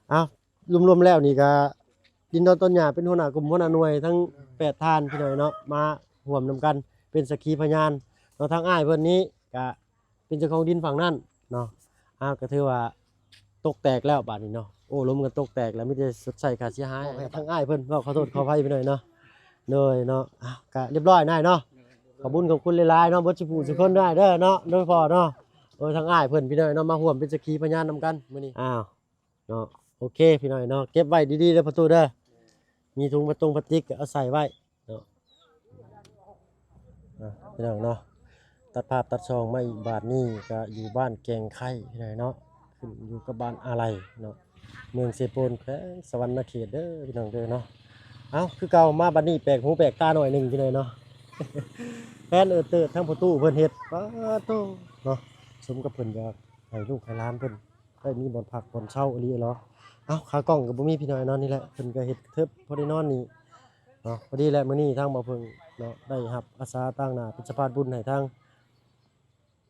ເອົ້າ ລວມໆແລ້ວນີ້ກະ ດິນດອນຕອນຫຍ້າເປັນຫົວໜ້າກຸ່ມຫົວໜ້າໜ່ວຍທັງແປດທ່ານພີ່ນ້ອງເນາະ ມາຮ່ວມນຳກັນເປັນສັກຂີພະຍານເນາະ. ທາງອ້າຍເພິ່ນນີ້ກະເປັນເຈົ້າຂອງດິນຝັ່ງນັ້ນເນາະ. ອ້າວ ກະຖືວ່າຕົກແຕກແລ້ວບາດນີ້ເນາະ ໂອ້ລົມກັນຕົກແຕກແລ້ວ ມີແຕ່ຊົດໃຊ້ຄ່າເສຍຫາຍ. ທາງອ້າຍເພິ່ນເວົ້າຂໍໂທດຂໍອະໄພພີ່ນ້ອງເນາະ. ໂດຍເນາະ ອ້າວ ກະຮຽບຮ້ອຍນາຍເນາະ. ຂອບຄຸນຂອບຄຸນຫຼາຍໆເນາະ ເບິດສູ່ຜູ້ສູ່ຄົນນາຍເດີເນາະ ໂດຍພໍ່ເນາະ. ໂອ້ ທາງອ້າຍເພິ່ນພີ່ນ້ອງເນາະ ມາຮ່ວມເປັນສັກຂີພະຍານນຳກັນມື້ນີ້ ອ້າວ ເນາະ. ໂອເຄພີ່ນ້ອງເນາະ ເກັບໄວ້ດີໆເດີພໍ່ຕູ້ເດີ ມີຖົງປາຕົງປາຕິກກະເອົາໃສ່ໄວ້ເນາະ. ອ່ະ ພີ່ນ້ອງເນາະ ຕັດພາບຕັດຊ່ອງມາອີກບາດນີ້ກະຢູ່ບ້ານແກງໄຄພີ່ນ້ອງເນາະ ຂຶ້ນຢູ່ກັບບ້ານອາໄລເນາະ ເມືອງເຊໂປນ ແຂວງສະຫວັນນະເຂດເດີພີ່ນ້ອງເດີເນາະ. ເອົ້າ ຄືເກົ່າມາບາດນີ້ແປກຫູແປກຕາໜ້ອຍໜຶ່ງພີ່ນ້ອງເນາະ ແປ້ນເອີດເຕີດທາງພໍ່ຕູ້ເພິ່ນເຮັດ ປາໂທ້ເນາະ ສົມກັບເພິ່ນຢາກໃຫ້ລູກໃຫ້ຫຼານເພິ່ນ ໄດ້ມີບ່ອນພັກບ່ອນເຊົາອີ່ຫຼີເນາະ. ເອົ້າ ຂາກ້ອງກະບໍ່ມີພີ່ນ້ອງເນາະ ນີ້ແຫຼະ ເພິ່ນກະເຮັດກະເທິບພໍໄດ້ນອນນີ້ເນາະ. ພໍດີແຫຼະມື້ນີ້ທາງບ່າວເຜິ້ງເນາະ ໄດ້ຮັບອາສາຕາງໜ້າເປັນສະພານບຸນໃຫ້ທາງ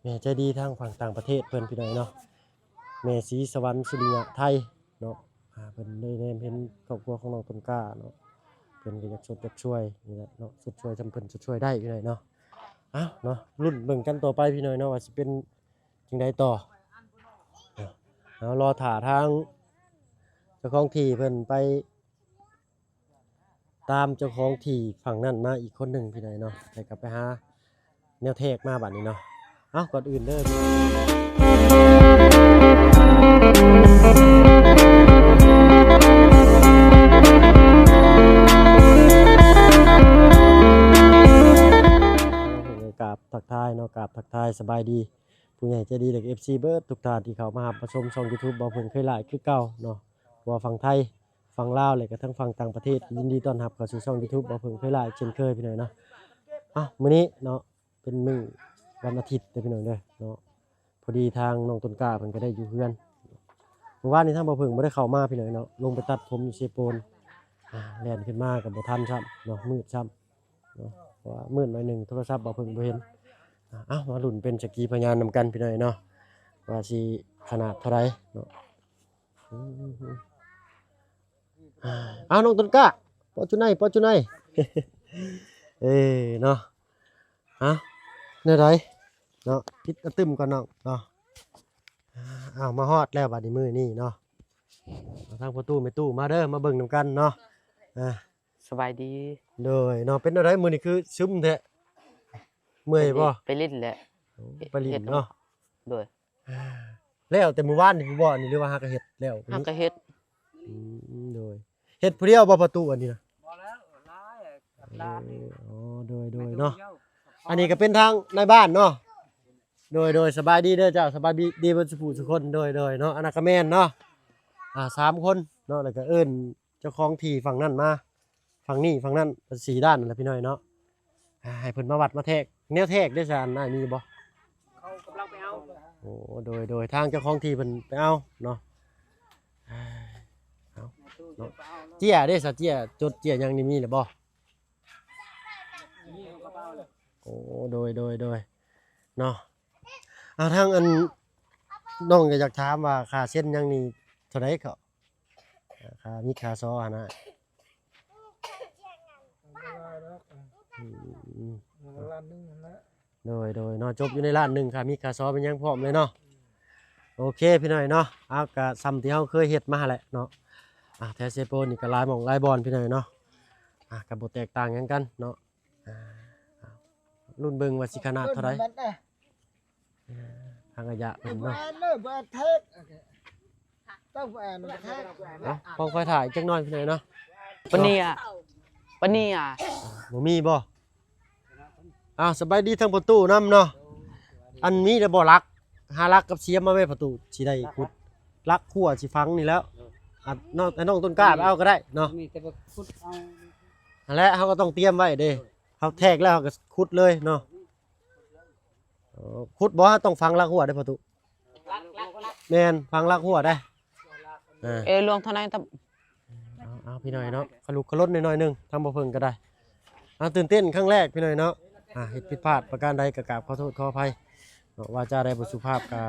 ແມ່ໃຈດີທາງຝັ່ງຕ່າງປະເທດເພິ່ນພີ່ນ້ອງເນາະ ແມ່ສີສະຫວັນ ສຸລິຍະໄທເນາະ. ອ່າ ເພິ່ນໄດ້ແນມເຫັນຄອບຄົວຂອງນ້ອງຕົ້ນກ້າເນາະ ເພິ່ນກະຢາກຊົດຢາກຊ່ວຍນີ້ແຫຼະເນາະ ຊົດຊ່ວຍຊ່ຳເພິ່ນຊົດຊ່ວຍໄດ້ພີ່ນ້ອງເນາະ. ເອົ້າ ເນາະ ລຸ້ນເບິ່ງກັນຕໍ່ໄປພີ່ນ້ອງເນາະ ວ່າຊິເປັນ ຈັ່ງໃດຕໍ່ ເຮົາລໍຖ້າທາງເຈົ້າຂອງທີ່ເພິ່ນໄປຕາມເຈົ້າຂອງທີ່ຝັ່ງນັ້ນມາອີກຄົນໜຶ່ງພີ່ນ້ອງເນາະ ແລ້ວກະໄປຫາແນວແທກມາບາດນີ້ເນາະ. ເອົ້າ ກ່ອນອື່ນເດີ ກາບທັກທາຍເນາະ ກາບທັກທາຍສະບາຍດີ ຜູ້ໃຫຍ່ໃຈດີ ແລະ ເອັຟຊີ ເບິດທຸກທ່ານທີ່ເຂົ້າມາຮັບມາຊົມຊ່ອງຢູທູບ ບໍ່ເພິ່ງເຄີຍຫຼ້າຍຄືເກົ່າເນາະ ບໍ່ວ່າຝັ່ງໄທ ຝັ່ງລາວ ແລະກະທັງຝັ່ງຕ່າງປະເທດ ຍິນດີຕ້ອນຮັບເຂົ້າສູ່ຊ່ອງຢູທູບ ບໍ່ເພິ່ງເຄີຍຫຼ້າຍເຊັ່ນເຄີຍພີ່ນ້ອງເນາະ. ເອົ້າ ມື້ນີ້ເນາະ ເປັນມື້ວັນອາທິດເດີພີ່ນ້ອງເດີເນາະ ພໍດີທາງນ້ອງຕົ້ນກ້າເພິ່ນກະໄດ້ຢູ່ເຮືອນ. ມື້ວານນີ້ທາງບໍ່ເພິ່ງບໍ່ໄດ້ເຂົ້າມາພີ່ນ້ອງເນາະ ລົງໄປຕັດຜົມຢູ່ເຊໂປນ ອ່າ ແລ່ນຂຶ້ນມາກະບໍ່ທັນຊ້ຳເນາະ ມືດຊ້ຳ ເນາະ ເພາະວ່າມືດໜ້ອຍໜຶ່ງ ໂທລະສັບບໍ່ເພິ່ງບໍ່ເຫັນ. ເອົ້າ ມາລຸ້ນເປັນສັກຂີພະຍານນຳກັນພີ່ນ້ອງເນາະ ວ່າຊິຂະໜາດເທົ່າໃດເນາະ. ເອົ້າ ນ້ອງຕົ້ນກ້າ ປອດຈຸໄນ ປອດຈຸໄນ ເອີເນາະ. ເອົ້າ ແນວໃດເນາະ ປິດອະຕຶ້ມກ່ອນນ້ອງເນາະ. ເອົ້າ ມາຮອດແລ້ວບາດນີ້ ມື້ນີ້ເນາະ ທາງພໍ່ຕູ້ແມ່ຕູ້ມາເດີ ມາເບິ່ງນຳກັນເນາະ. ອ່າ ສະບາຍດີ ໂດຍເນາະ. ເປັນແນວໃດມື້ນີ້ຄືຊຶມແທ້ ເມື່ອຍບໍ່? ໄປຫຼິ້ນແຫຼະ ໂອ້ ໄປຫຼິ້ນເນາະ ໂດຍ. ແລ້ວແຕ່ມື້ວານນີ້ບໍ່ ນີ້ ຫຼືວ່າຫາກະເຮັດແລ້ວ? ຫາກະເຮັດ ອືມ ໂດຍ. ເຮັດຜູ້ດຽວບໍ່ພໍ່ຕູ້ອັນນີ້ນະ? ບໍ່ແລ້ວ ຫຼາຍ ກັບຫຼານນີ້. ອໍ ໂດຍໆເນາະ. ອັນນີ້ກະເປັນທາງນາຍບ້ານເນາະ ໂດຍໆ. ສະບາຍດີເດີເຈົ້າ ສະບາຍດີເບິດສູ່ຜູ້ສູ່ຄົນ ໂດຍໆເນາະ. ອັນນັ້ນກະແມ່ນເນາະ ອ່າ ສາມຄົນເນາະ ແລ້ວກະເອີ້ນເຈົ້າຂອງທີ່ຝັ່ງນັ້ນມາ ຝັ່ງນີ້ຝັ່ງນັ້ນ ສີ່ດ້ານນັ້ນແຫຼະພີ່ນ້ອງເນາະ. ອ່າ ໃຫ້ເພິ່ນມາວັດມາແທກ ແນວແທກເດ້ຊະ ອັນອ້າຍມີບໍ່? ເຂົາກຳລັງໄປເອົາ. ໂອ້ ໂດຍໆ ທາງເຈົ້າຂອງທີ່ເພິ່ນໄປເອົາເນາະ. ເອົາເນາະ ເຈ້ຍເດ້ຊະ ເຈ້ຍ ຈົດເຈ້ຍຫຍັງນີ້ມີແລ້ວບໍ່? ໂອ້ ໂດຍໆໆເນາະ. ອ່າ ທາງອັນ ນ້ອງກະຢາກຖາມວ່າຄ່າເຊັນຫຍັງນີ້ເທົ່າໃດເກາະ? ຄ່າມິດຄ່າຊໍຫັ້ນນະ. ອືມ ລ້ານໜຶ່ງຫັ້ນແຫຼະ. ໂດຍໆເນາະ ຈົບຢູ່ໃນລ້ານໜຶ່ງ ຄ່າມິດຄ່າຊໍແມ່ນຫຍັງພ້ອມເລີຍເນາະ. ໂອເຄພີ່ນ້ອງເນາະ ເອົາ ກະຊ່ຳທີ່ເຮົາເຄີຍເຮັດມາຫັ້ນແຫຼະເນາະ. ອ່າ ແຖວເຊໂປນນີ້ກະຫຼາຍໝ່ອງຫຼາຍບ່ອນພີ່ນ້ອງເນາະ. ອ່າ ກະບໍ່ແຕກຕ່າງຫຍັງກັນເນາະ. ອ່າ ລຸ້ນເບິ່ງວ່າຊິຂະໜາດເທົ່າໃດ. ທາງອາຍະເພິ່ນເນາະ ເອົ້າ ຂອງຂ້ອຍຖ່າຍຈັກໜ້ອຍພີ່ນ້ອງເນາະ. ປານີອະ ປານີອະ ບໍ່ມີບໍ່? ອ້າວ ສະບາຍດີທາງພໍ່ຕູ້ນຳເນາະ. ອັນມີແລ້ວບໍ່ຫຼັກ ຫາຫຼັກກັບສຽມມາແມ່ພໍ່ຕູ້ ຊິໄດ້ຂຸດຫຼັກຂົວຊິຝັງນີ້ແລ້ວ. ອ່ະ ນ້ອງ ໃຫ້ນ້ອງຕົ້ນກ້າໄປເອົາກະໄດ້ເນາະ. ຫັ້ນແຫຼະ ເຮົາກະຕ້ອງຕຽມໄວ້ເດ້ ເຮົາແທກແລ້ວເຮົາກະຂຸດເລີຍເນາະ. ເອີ ຂຸດບໍ່ ຕ້ອງຝັງຫຼັກຮົ້ວເດ້ພໍ່ຕູ້. ແມ່ນ ຝັງຫຼັກຮົ້ວໄດ້. ເອີ ເອີ ຫຼວງເທົ່າໃດຕະ ເອົາ ເອົາ ພີ່ນ້ອງເນາະ ຂະລຸກຂະລົນໜ້ອຍໜຶ່ງ ທາງບໍ່ເພິ່ງກະໄດ້. ເອົາ ຕື່ນເຕັ້ນຄັ້ງແລກພີ່ນ້ອງເນາະ. ອ່າ ເຮັດຜິດພາດປະການໃດກະກາບຂໍໂທດຂໍອະໄພເນາະ ວາຈາໃດບໍ່ສຸພາບກະ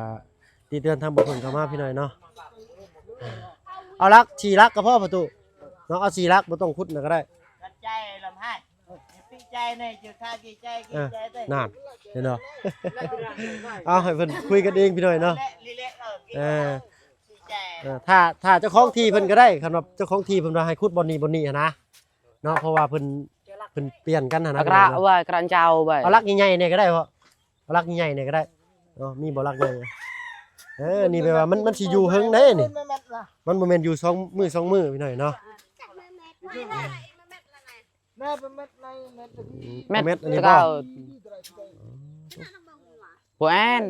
ຕິເຕືອນທາງບໍ່ເພິ່ງເຂົ້າມາພີ່ນ້ອງເນາະ. ເອົາ ອົາຫຼັກ ສີ່ຫຼັກກໍພໍປະຕູເນາະ ເອົາສີ່ຫຼັກ ບໍ່ຕ້ອງຂຸດນະກໍໄດ້ ກັນໃຈລຳໃຫ້ ປີໃຈໃນເຈົ້າຂ້າ ກີໃຈ ເອີ ກີໃຈເດ້ ນັ້ນ ເຫັນບໍ່? ເອົາ ໃຫ້ເພິ່ນຄຸຍກັນເອງພີ່ນ້ອງເນາະ ເອີ ເອີ ຖ້າ ຖ້າເຈົ້າຂອງທີ່ເພິ່ນກໍໄດ້ ຄັນວ່າເຈົ້າຂອງທີ່ເພິ່ນວ່າໃຫ້ຂຸດບ່ອນນີ້ບ່ອນນີ້ຫັ້ນນະເນາະ ເພາະວ່າເພິ່ນ ເພິ່ນປ່ຽນກັນຫັ້ນນະ ກະວ່າກະເຈົ້າໄວ້ ເອົາຫຼັກໃຫຍ່ໆແດ່ກໍໄດ້ພໍ່ ເອົາຫຼັກໃຫຍ່ໆແດ່ກໍໄດ້ເນາະ ມີບໍ່ຫຼັກໃຫຍ່? ເອີ ນີ້ແປວ່າມັນ ມັນຊິຢູ່ເຫິງເດ້ນີ້ ມັນບໍ່ແມ່ນຢູ່ສອງມື້ສອງມື້ພີ່ນ້ອງເນາະ ແມ່ນ ແມ່ນ ແມ່ນ ແມ່ນ ແມ່ນ ແມ່ນ ແມ່ນ ແມ່ນ ແມ່ນ ແມ່ນ ແມ່ນ ແມ່ນ ແມ່ນ ແມ່ນ ແມ່ນ ບໍ່ແອນ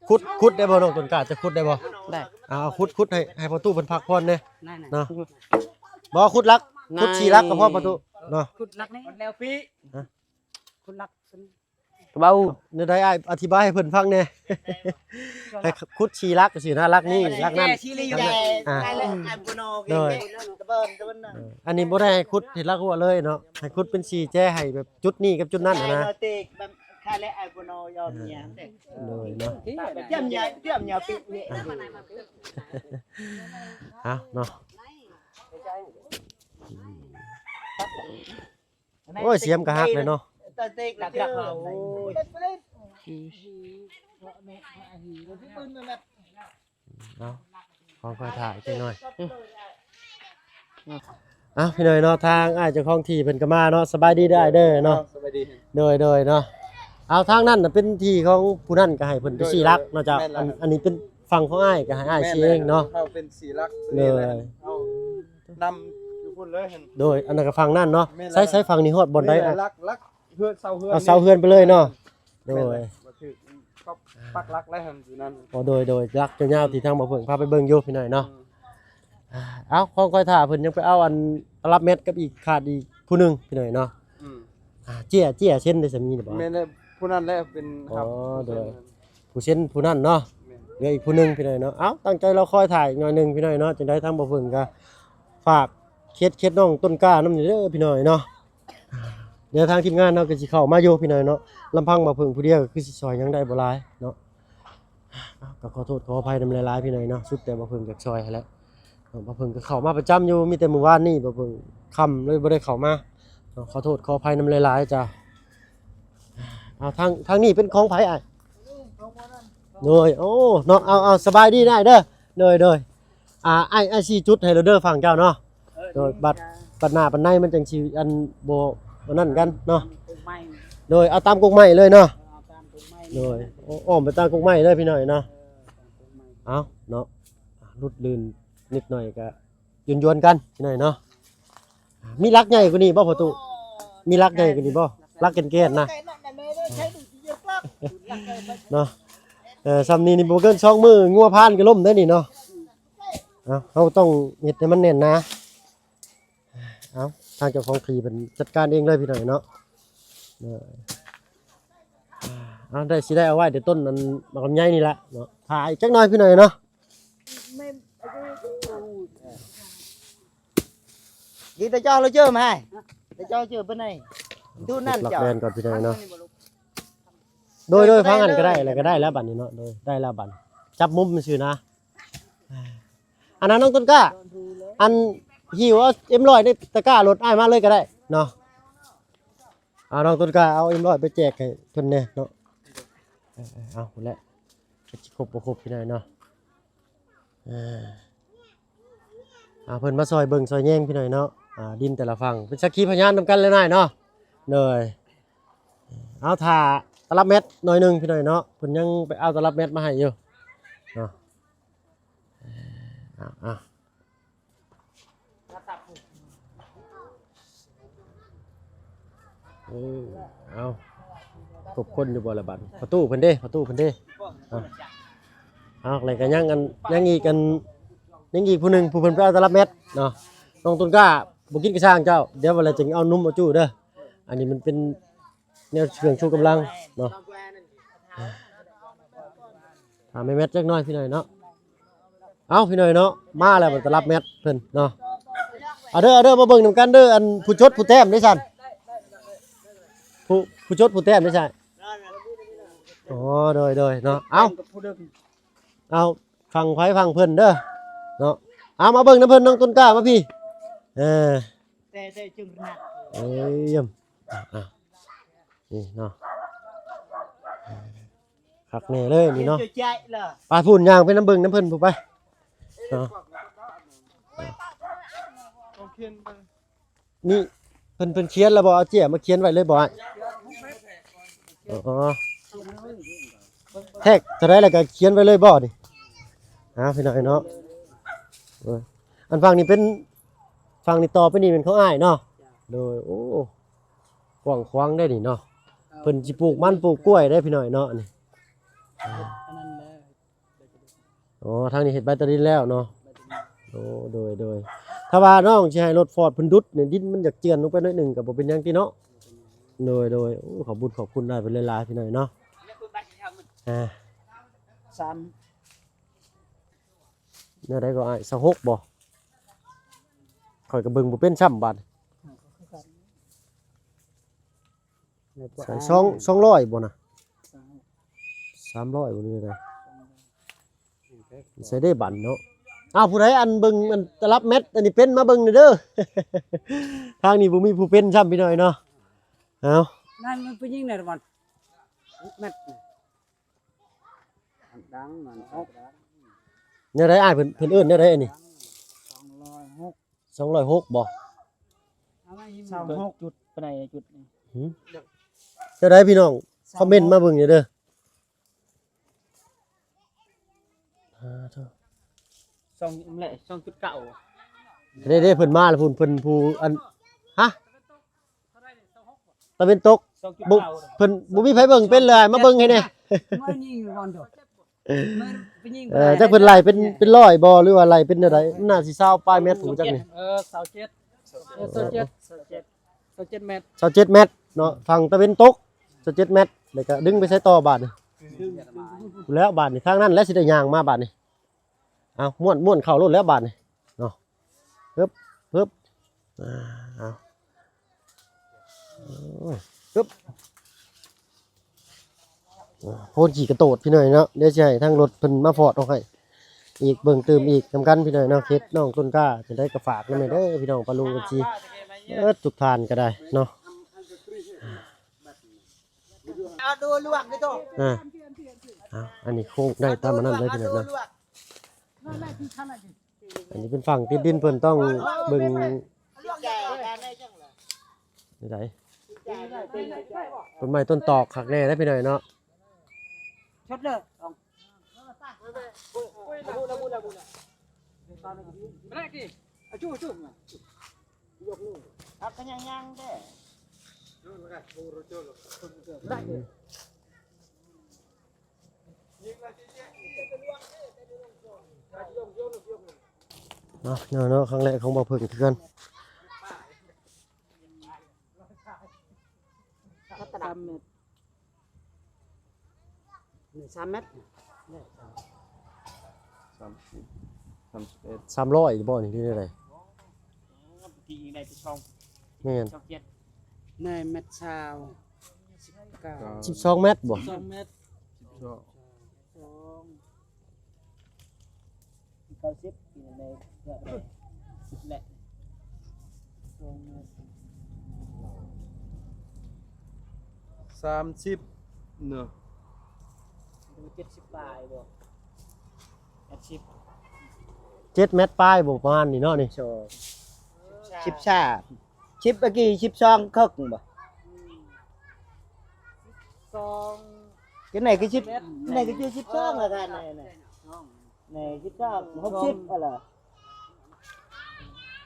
ຂຸດ ຂຸດໄດ້ບໍ່ນ້ອງຕົ້ນກ້າ ຈະຂຸດໄດ້ບໍ່? ໄດ້ ເອົາ ຂຸດ ຂຸດໃຫ້ ໃຫ້ພໍ່ຕູ້ເພິ່ນພັກຜ່ອນແດ່ ນັ້ນນະ ເນາະ ບໍ່ ຂຸດຫຼັກ ຂຸດສີ່ຫຼັກກໍພໍປະຕູເນາະ ຂຸດຫຼັກນີ້ ແລ້ວປີ ຮະ ຂຸດຫຼັກ ເບົາ ແນວໃດອ້າຍອະທິບາຍໃຫ້ເພິ່ນຟັງແດ່ ໃຫ້ຂຸດສີ່ຫຼັກຊີ້ນະ ຫຼັກນີ້ຫຼັກນັ້ນ ສີ່ຫຼັກ ອ່າ ໂດຍ ເອີ ອັນນີ້ບໍ່ໄດ້ໃຫ້ຂຸດເຮັດຫຼັກຫົວເລີຍເນາະ ໃຫ້ຂຸດເປັນສີ່ແຈ ໃຫ້ແບບຈຸດນີ້ກັບຈຸດນັ້ນຫັ້ນນະ ໂດຍເນາະ ເອົາເນາະ ໂອ້ຍ ສຽມກະຫັກເລີຍເນາະ ເອົາ ຂໍຄ່ອຍຖ້າຈັກໜ້ອຍ ເອົາ ພີ່ນ້ອງເນາະ ທາງອ້າຍເຈົ້າຂອງທີ່ເພິ່ນກໍມາເນາະ ສະບາຍດີເດີອ້າຍເດີເນາະ ເອົາ ສະບາຍດີ ໂດຍ ໂດຍເນາະ ເອົາ ທາງນັ້ນນະເປັນທີ່ຂອງຜູ້ນັ້ນ ກໍໃຫ້ເພິ່ນໄປ ໂດຍ ສີ່ຫຼັກເນາະເຈົ້າ ແມ່ນແລ້ວ ອັນ ອັນນີ້ເປັນຝັ່ງຂອງອ້າຍ ກໍໃຫ້ອ້າຍ ແມ່ນ ສີ່ເອງເນາະ ເຮົາເປັນສີ່ຫຼັກ ໂດຍ ນີ້ແຫຼະ ເຮົານຳຢູ່ພຸ້ນເລີຍ ໂດຍ ອັນນັ້ນກໍຝັ່ງນັ້ນເນາະ ແມ່ນແລ້ວ ໃຊ້ ໃຊ້ຝັ່ງນີ້ຮອດບ່ອນໃດ ຫຼັກ ຫຼັກ ເຮືອນ ເສົາເຮືອນ ເອົາເສົາເຮືອນໄປເລີຍເນາະ ໂດຍ ແມ່ນແຫຼະ ບໍ່ຖືກ ປັກຫຼັກແລ້ວຫັ້ນຢູ່ນັ້ນ ອໍ ໂດຍ ໂດຍ ຫຼັກຍາວໆທີ່ທາງບ່າວເຜິ້ງພາໄປເບິ່ງຢູ່ພີ່ນ້ອງເນາະ ອືມ ເອົາ ຂອງຂ້ອຍຖ້າເພິ່ນຍັງໄປເອົາອັນຕະລັບແມັດກັບອີກ ຂາດອີກຜູ້ໜຶ່ງພີ່ນ້ອງເນາະ ອືມ ອ່າ ເຈ້ຍ ເຈ້ຍເຊັນໄດ້ສາມີແລ້ວບໍ່? ແມ່ນແຫຼະ ຜູ້ນັ້ນແຫຼະເປັນ ອໍ ຮັບ ໂດຍ ຜູ້ເຊັນ ຜູ້ເຊັນຜູ້ນັ້ນເນາະ ແມ່ນ ເຫຼືອອີກຜູ້ໜຶ່ງພີ່ນ້ອງເນາະ ເອົ້າ ຕັ້ງໃຈລໍຄອຍຖ້າອີກໜ້ອຍໜຶ່ງພີ່ນ້ອງເນາະ ຈັ່ງໃດທາງບ່າວເຜິ້ງກໍຝາກເຮັດ ເຮັດນ້ອງຕົ້ນກ້ານຳນີ້ເດີພີ່ນ້ອງເນາະ ດຽວທາງທີມງານເຮົາກໍຊິເຂົ້າມາຢູ່ພີ່ນ້ອງເນາະ ລຳພັງບ່າວເຜິ້ງຜູ້ດຽວກໍຄືຊິຊ່ອຍຫຍັງໄດ້ບໍ່ຫຼາຍເນາະ ກໍຂໍໂທດຂໍອະໄພນຳຫຼາຍໆພີ່ນ້ອງເນາະ ສຸດແຕ່ບ່າວເຜິ້ງຢາກຊ່ອຍຫັ້ນແຫຼະ ເນາະ ບ່າວເຜິ້ງກໍເຂົ້າມາປະຈຳຢູ່ ມີແຕ່ມື້ວານນີ້ບ່າວເຜິ້ງຄ່ຳເລີຍບໍ່ໄດ້ເຂົ້າມາເນາະ ຂໍໂທດຂໍອະໄພນຳຫຼາຍໆຈ້າ ເອົາ ທາງ ທາງນີ້ເປັນຂອງໃຜອ້າຍ? ໂດຍ ໂອ້ ເນາະ ເອົາ ເອົາ ສະບາຍດີນາຍເດີ ໂດຍ ໂດຍ ອ່າ ອ້າຍ ອ້າຍຊິຈຸດໃຫ້ແລ້ວເດີຝັ່ງເຈົ້າເນາະ ໂດຍ ບັດ ບັດໜ້າບັດໃນມັນຈັ່ງຊິອັນບໍ່ອັນນັ້ນກັນເນາະ ໂດຍ ເອົາຕາມກົກໄມ້ເລີຍເນາະ ໂດຍ ອ້ອມໄປຕາມກົກໄມ້ເລີຍພີ່ນ້ອງເນາະ ເອົາເນາະ ຫຼຸດລື່ນນິດໜ້ອຍກະ ຢວນໆກັນໜ້ອຍເນາະ ມີຫຼັກໃຫຍ່ກວ່ານີ້ບໍ່ພໍ່ຕູ້? ມີຫຼັກໃຫຍ່ກວ່ານີ້ບໍ່? ຫຼັກແກ່ນໆນະ ເນາະ ເອີ ຊ່ຳນີ້ນີ້ບໍ່ເກີນສອງມື້ງົວພານກໍລົ້ມໄດ້ນີ້ເນາະ ເອົາ ເຮົາຕ້ອງເຮັດໃຫ້ມັນແໜ້ນໜາ ເອົາ ທາງເຈົ້າຂອງທີ່ເພິ່ນຈັດການເອງເລີຍພີ່ນ້ອງເນາະ ເອີ ເອົາ ໄດ້ ຊິໄດ້ເອົາໄວ້ແຕ່ຕົ້ນອັນໝາກລຳໄຍນີ້ແຫຼະເນາະ ຖ້າອີກຈັກໜ້ອຍພີ່ນ້ອງເນາະ Đi tao cho nó chưa mày. Tao cho chưa bên này. Thu năn ຫຼັກ chó. ແລ່ນກ່ອນພີ່ນ້ອງເນາະ ໂດຍ ໂດຍ ຟັງຫັ້ນກໍໄດ້ ແລ້ວກໍໄດ້ແລ້ວບັດນີ້ເນາະ ໂດຍ ໄດ້ແລ້ວບັດ ຈັບມຸມຊື່ນະ ອັນນັ້ນນ້ອງຕົ້ນກ້າ ອັນ ຫິ້ວເອົາເອັມຮ້ອຍໃນຕະກ້າລົດອ້າຍມາເລີຍກໍໄດ້ເນາະ ເອົາ ນ້ອງຕົ້ນກ້າເອົາເອັມຮ້ອຍໄປແຈກໃຫ້ເພິ່ນແດ່ເນາະ ເອີ ເອົາ ພຸ້ນແຫຼະ ຈັກຊິຄົບບໍ່ຄົບພີ່ນ້ອງເນາະ ເອີ ອ່າ ເພິ່ນມາຊ່ອຍເບິ່ງຊ່ອຍແຍງພີ່ນ້ອງເນາະ ອ່າ ດິນແຕ່ລະຝັ່ງ ເປັນສັກຂີພະຍານນຳກັນເລີຍນາຍເນາະ ໂດຍ ເອົາ ຖ້າຕະລັບແມັດໜ້ອຍໜຶ່ງພີ່ນ້ອງເນາະ ເພິ່ນຍັງໄປເອົາຕະລັບແມັດມາໃຫ້ຢູ່ເນາະ ເອົາ ເອົາ ເອີ ເອົາ ຄົບຄົນຢູ່ບໍ່ລະບັດ ພໍ່ຕູ້ເພິ່ນເດ້ ພໍ່ຕູ້ເພິ່ນເດ້ ເອົາ ເອົາ ແລ້ວກໍຍັງອັນ ຍັງອີກອັນ ຍັງອີກຜູ້ໜຶ່ງ ຜູ້ເພິ່ນໄປເອົາຕະລັບແມັດເນາະ ນ້ອງຕົ້ນກ້າ ບໍ່ກິນກະຊ່າງເຈົ້າ ດຽວວັນລະຈຶ່ງເອົາໜຸ່ມເອົາຈູ້ເດີ ອັນນີ້ມັນເປັນແນວເຄື່ອງຊູກຳລັງເນາະ ຖ້າແມ່ແມັດຈັກໜ້ອຍພີ່ນ້ອງເນາະ ເອົ້າ ພີ່ນ້ອງເນາະ ມາແລ້ວ ຕະລັບແມັດເພິ່ນເນາະ ເອົາເດີ ເອົາເດີ ມາເບິ່ງນຳກັນເດີ ອັນຜູ້ຈົດຜູ້ແຕ້ມເດ້ຊັ້ນ ຜູ້ ຜູ້ຈົດຜູ້ແຕ້ມເດ້ຊັ້ນ ອໍ ໂດຍ ໂດຍ ເນາະ ເອົາ ເອົາ ຝັ່ງໃຜຝັ່ງເພິ່ນເດີເນາະ. ເອົາ ມາເບິ່ງນຳເພິ່ນ ນ້ອງຕົ້ນກ້າ ມາພີ້. ເອີ ແຕ່ ແຕ່ຈຶ່ງໜັກ ເອີ ຢ້ຽມ. ອ່າ ນີ້ເນາະ ຄັກແນ່ເລີຍນີ້ເນາະ. ໄປພຸ້ນ ຍ່າງໄປນຳເບິ່ງນຳເພິ່ນພຸ້ນໄປເນາະ. ນີ້ເພິ່ນ ເພິ່ນຂຽນແລ້ວບໍ່? ເອົາເຈ້ຍມາຂຽນໄວ້ເລີຍບໍ່ອ້າຍ? ອໍ ແທກເທົ່າໃດແລ້ວກໍຂຽນໄວ້ເລີຍບໍ່ນີ້? ອ້າວ ພີ່ນ້ອງເນາະ ເອີ ອັນຝັ່ງນີ້ເປັນ ຝັ່ງນີ້ຕໍ່ໄປນີ້ແມ່ນຂອງອ້າຍເນາະ. ໂດຍ ໂອ້ ກວ້າງຂວາງເດ້ນີ້ເນາະ. ເພິ່ນຊິປູກມັນປູກກ້ວຍເດ້ພີ່ນ້ອງເນາະນີ້. ອໍ ທາງນີ້ເຮັດໃບຕາດິນແລ້ວເນາະ. ໂອ້ ໂດຍ ໂດຍ ຖ້າວ່ານ້ອງຊິໃຫ້ລົດຟອດເພິ່ນດຸດນີ້ ດິນມັນຢາກເຈື່ອນລົງໄປໜ້ອຍໜຶ່ງກໍບໍ່ເປັນຫຍັງຕິເນາະ. ໂດຍ ໂດຍ ໂອ້ ຂອບບຸນຂອບຄຸນຫຼາຍເພິ່ນຫຼາຍໆ ພີ່ນ້ອງເນາະ. ອ່າ ສາມ ແນວໃດກໍອ້າຍ ຊາວຫົກບໍ່? ຂ້ອຍກໍເບິ່ງບໍ່ເປັນຊ້ຳບາດ. ໃສ່ສອງ ສອງຮ້ອຍບໍ່ນະ? ສາມຮ້ອຍບໍ່ ຫຼືໃດ? ໃສ່ໄດ້ບັນເນາະ. ອ້າວ ຜູ້ໃດອັນເບິ່ງອັນຕະລັບແມັດອັນນີ້ເປັນ ມາເບິ່ງແດ່ເດີ. ທາງນີ້ບໍ່ມີຜູ້ເປັນຊ້ຳ ພີ່ນ້ອງເນາະ. ເອົາ ນັ້ນມັນຜູ້ຍິງນະ ມັນແມັດ ດັງ ມັນ ແນວໃດອ້າຍ ເພິ່ນ ເພິ່ນເອີ້ນແນວໃດອັນນີ້? ສອງຮ້ອຍຫົກ ສອງຮ້ອຍຫົກບໍ່? ຊາວຫົກ ຈຸດປານໃດຈຸດນີ້? ຫື ເທົ່າໃດພີ່ນ້ອງ? ຄອມເມັນມາເບິ່ງແດ່ເດີ. ອ່າ ໂທ້ ສອງ ແຫຼະ ສອງຈຸດເກົ້າ ເດ້ໆ ເພິ່ນມາແລ້ວພຸ້ນ ເພິ່ນຜູ້ອັນ ຮະ? ຕາເວັນຕົກ ສອງຈຸດເກົ້າ ບໍ່ ເພິ່ນບໍ່ມີໃຜເບິ່ງເປັນເລີຍ ມາເບິ່ງໃຫ້ແດ່. ມາຍິງກ່ອນໂຕ ມາໄປຍິງ ເອີ ຈັກເພິ່ນໄລ່ເປັນ ເປັນຮ້ອຍບໍ່ ຫຼືວ່າໄລ່ເປັນແນວໃດ? ມັນໜ້າຊິຊາວປາຍແມັດ ຮູ້ຈັກນີ້. ເອີ ຊາວເຈັດ ເອີ ຊາວເຈັດ ຊາວເຈັດ ຊາວເຈັດແມັດ ຊາວເຈັດແມັດເນາະ. ຝັ່ງຕາເວັນຕົກ ຊາວເຈັດແມັດ ແລ້ວກໍດຶງໄປໃສຕໍ່ບາດນີ້? ພຸ້ນແລ້ວບາດນີ້ ທາງນັ້ນແຫຼະ ຊິໄດ້ຍ່າງມາບາດນີ້. ເອົາ ມ້ວນ ມ້ວນເຂົ້າໂລດແລ້ວບາດນີ້ເນາະ. ປຶບ ປຶບ ອ່າ ເອົາ ປຶບ ໂພນຂີ້ກະໂຕດ ພີ່ນ້ອງເນາະ. ດຽວຊິໃຫ້ທາງລົດເພິ່ນມາຟອດອອກໃຫ້ອີກ ເບິ່ງຕື່ມອີກນຳກັນ ພີ່ນ້ອງເນາະ. ເຂດນ້ອງຕົ້ນກ້າ ຈັ່ງໃດກໍຝາກນຳແດ່ເດີ ພີ່ນ້ອງປາລຸງເອັຟຊີ ເບິດທຸກທ່ານກໍໄດ້ເນາະ. ເອົາ ອັນນີ້ໂຄ້ງໄດ້ຕາມອັນນັ້ນເລີຍ ພີ່ນ້ອງເນາະ. ອັນນີ້ເປັນຝັ່ງຕິດດິນ ເພິ່ນຕ້ອງເບິ່ງໃດ ຕົ້ນໄມ້ຕົ້ນຕອກຄັກແນ່ເດ້ ພີ່ນ້ອງເນາະ. ເນາະ ເນາະ ເນາະ ຄັ້ງແລກຂອງບໍ່ເພິ່ງຄືກັນ. ສາມແມັດ ນີ້ສາມແມັດ ສາມສິບ ສາມສິບເອັດ ສາມຮ້ອຍບໍ່ນີ້ ຫຼືແນວໃດ? ແມ່ນ ຊາວເຈັດ ໃນແມັດຊາວ ສິບເກົ້າ ສິບສອງແມັດບໍ່? ສິບສອງແມັດ ສິບສອງ ເກົ້າສິບ ແລະ ສອງແມັດ ສາມສິບເນາະ ເຈັດສິບປາຍບໍ່? ແປດສິບ ເຈັດແມັດປາຍບໍ່? ປະມານນີ້ເນາະນີ້ ສິບສາມ ສິບ ເມື່ອກີ້ ສິບສອງເຄິ່ງບໍ່? ສອງ ຈັ່ງໃດຄືສິບ ຈັ່ງໃດຄືຊິບສອງລະກັນ ນີ້ ນີ້ ນີ້ ສິບສອງ ຫົກສິບ ເອົາລະ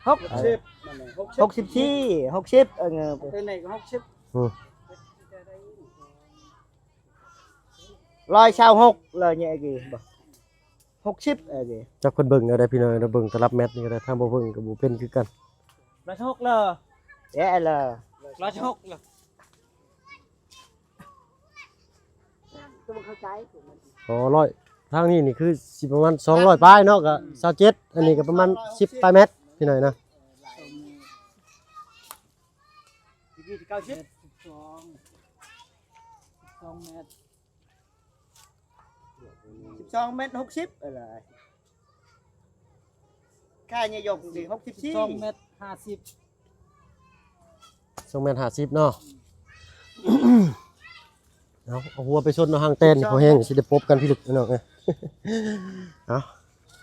ຫົກສິບ ຫົກສິບສີ່ ຫົກສິບ ເອີ ຕົວນີ້ກໍຫົກສິບ ອືມ ຮ້ອຍຊາວຫົກ ແລ້ວນີ້ກີ້ບໍ່? ຫົກສິບ ເອີ ຈັກເພິ່ນເບິ່ງແນວໃດພີ່ນ້ອງ ເບິ່ງຕະລັບແມັດນີ້ກໍໄດ້ ຖ້າບໍ່ເບິ່ງກໍບໍ່ເປັນຄືກັນ. ຮ້ອຍຊາວຫົກເລີ ເອີ ເລີ ຮ້ອຍຊາວຫົກເລີ ຕ້ອງເຂົ້າໃຈ. ອໍ ຮ້ອຍ ທາງນີ້ນີ້ຄືຊິປະມານສອງຮ້ອຍປາຍເນາະ ກໍຊາວເຈັດ ອັນນີ້ກໍປະມານສິບປາຍແມັດພີ່ນ້ອງນະ. ເກົ້າສິບ ສິບສອງ ສິບສອງແມັດ ສິບສອງແມັດຫົກສິບ ເອີ ສິບ ແຕ່ຍາຍົກນີ້ຫົກສິບສີ່ ສອງແມັດຫ້າສິບ ສອງແມັດຫ້າສິບເນາະ. ເອົາ ເອົາຫົວໄປຊົນເອົາຫາງແຕນ ພໍແຮງຊິໄດ້ປົບກັນພິລຶກພີ່ນ້ອງເອີຍ. ເອົາ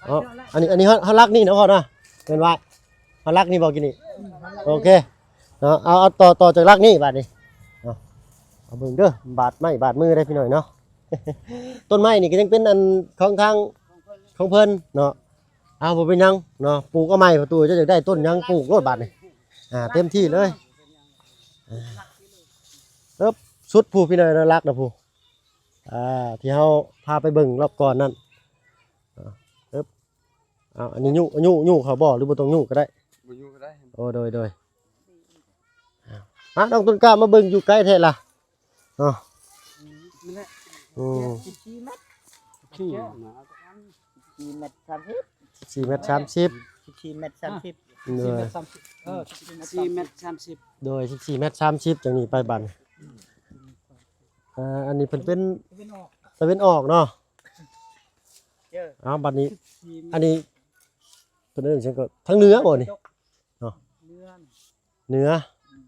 ເອົາ ອັນນີ້ ອັນນີ້ເຮົາ ເຮົາລັກນີ້ເນາະພໍ່ເນາະ ແມ່ນວ່າເຮົາລັກນີ້ບໍ່ກີ້ນີ້? ໂອເຄເນາະ. ເອົາ ເອົາຕໍ່ ຕໍ່ຈາກລັກນີ້ບາດນີ້ເນາະ. ເອົາເບິ່ງເດີ ບາດໄມ້ບາດມືໄດ້ພີ່ນ້ອງເນາະ. ຕົ້ນໄມ້ນີ້ກໍຍັງເປັນອັນຂອງທາງຂອງເພິ່ນເນາະ. ອ້າວ ບໍ່ເປັນຫຍັງເນາະ ປູກເອົາໃໝ່ ປະຕູ ເຈົ້າຢາກໄດ້ຕົ້ນຫຍັງ ປູກໂລດບາດນີ້. ອ່າ ເຕັມທີ່ເລີຍ. ອ່າ ເອີບ ສຸດຜູ້ພີ່ນ້ອງເນາະ ລັກນະຜູ້ ອ່າ ທີ່ເຮົາພາໄປເບິ່ງລອບກ່ອນນັ້ນ. ອ່າ ເອີບ ເອົາ ອັນນີ້ຍູ້ ຍູ້ ຍູ້ເຂົາບໍ່ ຫຼືບໍ່ຕ້ອງຍູ້ກໍໄດ້? ບໍ່ຍູ້ກໍໄດ້. ໂອ້ ໂດຍ ໂດຍ. ມາ ນ້ອງຕົ້ນກ້າ ມາເບິ່ງຢູ່ໃກ້ແທ້ລະເນາະ. ອືມ ສິບສີ່ແມັດ ສິບສີ່ແມັດສາມສິບ ສິບສີ່ແມັດສາມສິບ ສິບສີ່ແມັດສາມສິບ ສິບສີ່ແມັດສາມສິບ ເອີ ສິບສີ່ແມັດສາມສິບ ໂດຍ ສິບສີ່ແມັດສາມສິບ ຈັ່ງນີ້ໄປບັດ. ອ່າ ອັນນີ້ເພິ່ນເປັນຕາເວັນອອກ ຕາເວັນອອກເນາະ. ເອີ ເອົາ ບັດນີ້ ສິບສີ່ແມັດ ອັນນີ້ເພິ່ນເອີ້ນຫຍັງກໍ ທາງເໜືອບໍ່ນີ້ເນາະ? ເໜືອ ເໜືອ ອືມ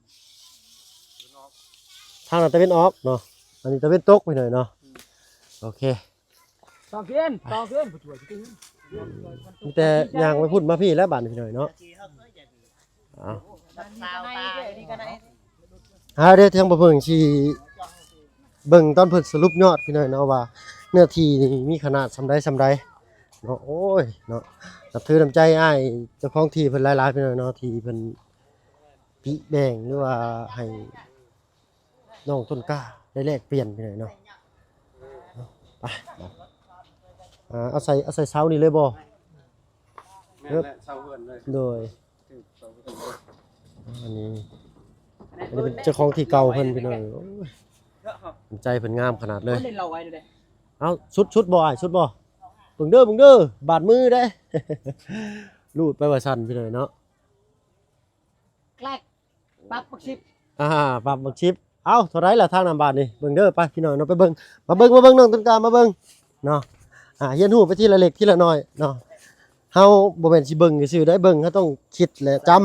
ທາງນັ້ນຕາເວັນອອກເນາະ ອັນນີ້ຕາເວັນຕົກໄປໜ້ອຍເນາະ. ອືມ ໂອເຄ ສອງເຊນ ສອງເຊນ ມີແຕ່ຍ່າງໄປພຸ້ນມາພີ້ແລ້ວບາດນີ້ພີ່ນ້ອງເນາະ. ເອົາ ເອົາເດ້ ທາງບ່າວເພິ່ງຊິເບິ່ງຕອນເພິ່ນສະຫຼຸບຍອດພີ່ນ້ອງເນາະ ວ່າເນື້ອທີ່ນີ້ມີຂະໜາດສ່ຳໃດສ່ຳໃດເນາະ. ໂອ້ຍເນາະ ນັບຖືນ້ຳໃຈອ້າຍເຈົ້າຂອງທີ່ເພິ່ນຫຼາຍໆ ພີ່ນ້ອງເນາະ ທີ່ເພິ່ນ ປິແບ່ງ ຫຼືວ່າໃຫ້ນ້ອງຕົ້ນກ້າໄດ້ແລກປ່ຽນໄປເລີຍເນາະ. ໄປ ອ່າ ເອົາໃສ່ ເອົາໃສ່ເສົານີ້ເລີຍບໍ່? ແມ່ນແຫຼະ ເສົາເຮືອນເລີຍ ໂດຍ ຖືກເສົາເຮືອນເລີຍ. ອັນນີ້ ອັນນີ້ເປັນເຈົ້າຂອງທີ່ເກົ່າເພິ່ນ ພີ່ນ້ອງ. ໂອ້ຍ ໃຈເພິ່ນງາມຂະໜາດເລີຍ. ເອົາ ສຸດ ສຸດບໍ່ອ້າຍ ສຸດບໍ່? ເບິ່ງເດີ ເບິ່ງເດີ ບາດມືເດ້ ລູດໄປວ່າຊັ້ນ ພີ່ນ້ອງເນາະ. ແກລກ ປັບບັກສິບ ອ່າ ປັບບັກສິບ. ເອົ້າ ເທົ່າໃດລະທາງນຳບາດນີ້? ເບິ່ງເດີ ໄປພີ່ນ້ອງເນາະ ໄປເບິ່ງ ມາເບິ່ງ ມາເບິ່ງ ນ້ອງຕົ້ນກ້າ ມາເບິ່ງເນາະ. ອ່າ ຮຽນຮູ້ໄປທີລະເລັກທີລະນ້ອຍເນາະ. ເຮົາບໍ່ແມ່ນຊິເບິ່ງຊື່ໆໄດ້ ເບິ່ງເຮົາຕ້ອງຄິດ ແລະ ຈຳ.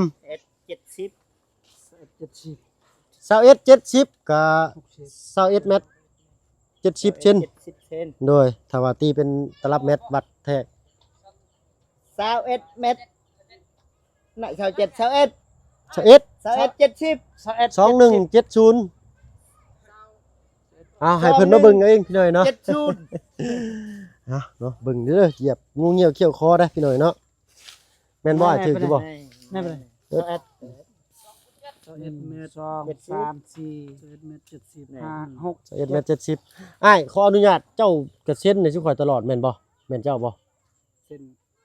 ເຈັດສິບ ຊາວເອັດ ເຈັດສິບ ຊາວເອັດ ເຈັດສິບ ກະ ຫົກສິບ ຊາວເອັດແມັດ ເຈັດສິບເຊັນ ເຈັດສິບເຊັນ ໂດຍ ຖ້າວ່າຕີເປັນຕະລັບແມັດວັດແທກ ຊາວເອັດແມັດ ນະ ຊາວເຈັດ ຊາວເອັດ ຊາວເອັດ ຊາວເອັດ ເຈັດສິບ ຊາວເອັດ ສອງໜຶ່ງເຈັດສູນ. ເອົາ ໃຫ້ເພິ່ນມາເບິ່ງເອົາເອງ ພີ່ນ້ອງເນາະ ເຈັດສູນ. ເອົາເນາະ ເບິ່ງເດີ ຢຽບງູງຽວຂ້ຽວຄໍໄດ໋ ພີ່ນ້ອງເນາະ. ແມ່ນບໍ່? ຖືກຢູ່ບໍ່? ແມ່ນບໍ່? ຊາວເອັດ ຊາວເອັດແມັດ ສອງ ສາມ ສີ່ ຊາວເອັດແມັດ ເຈັດສິບ ຫ້າ ຫົກ ຊາວເອັດແມັດ ເຈັດສິບ. ອ້າຍ ຂໍອະນຸຍາດ ເຈົ້າກະເຊັນໃຫ້ຊຸຂ້ອຍຕະຫຼອດແມ່ນບໍ່? ແມ່ນເຈົ້າບໍ່? ເຊັນ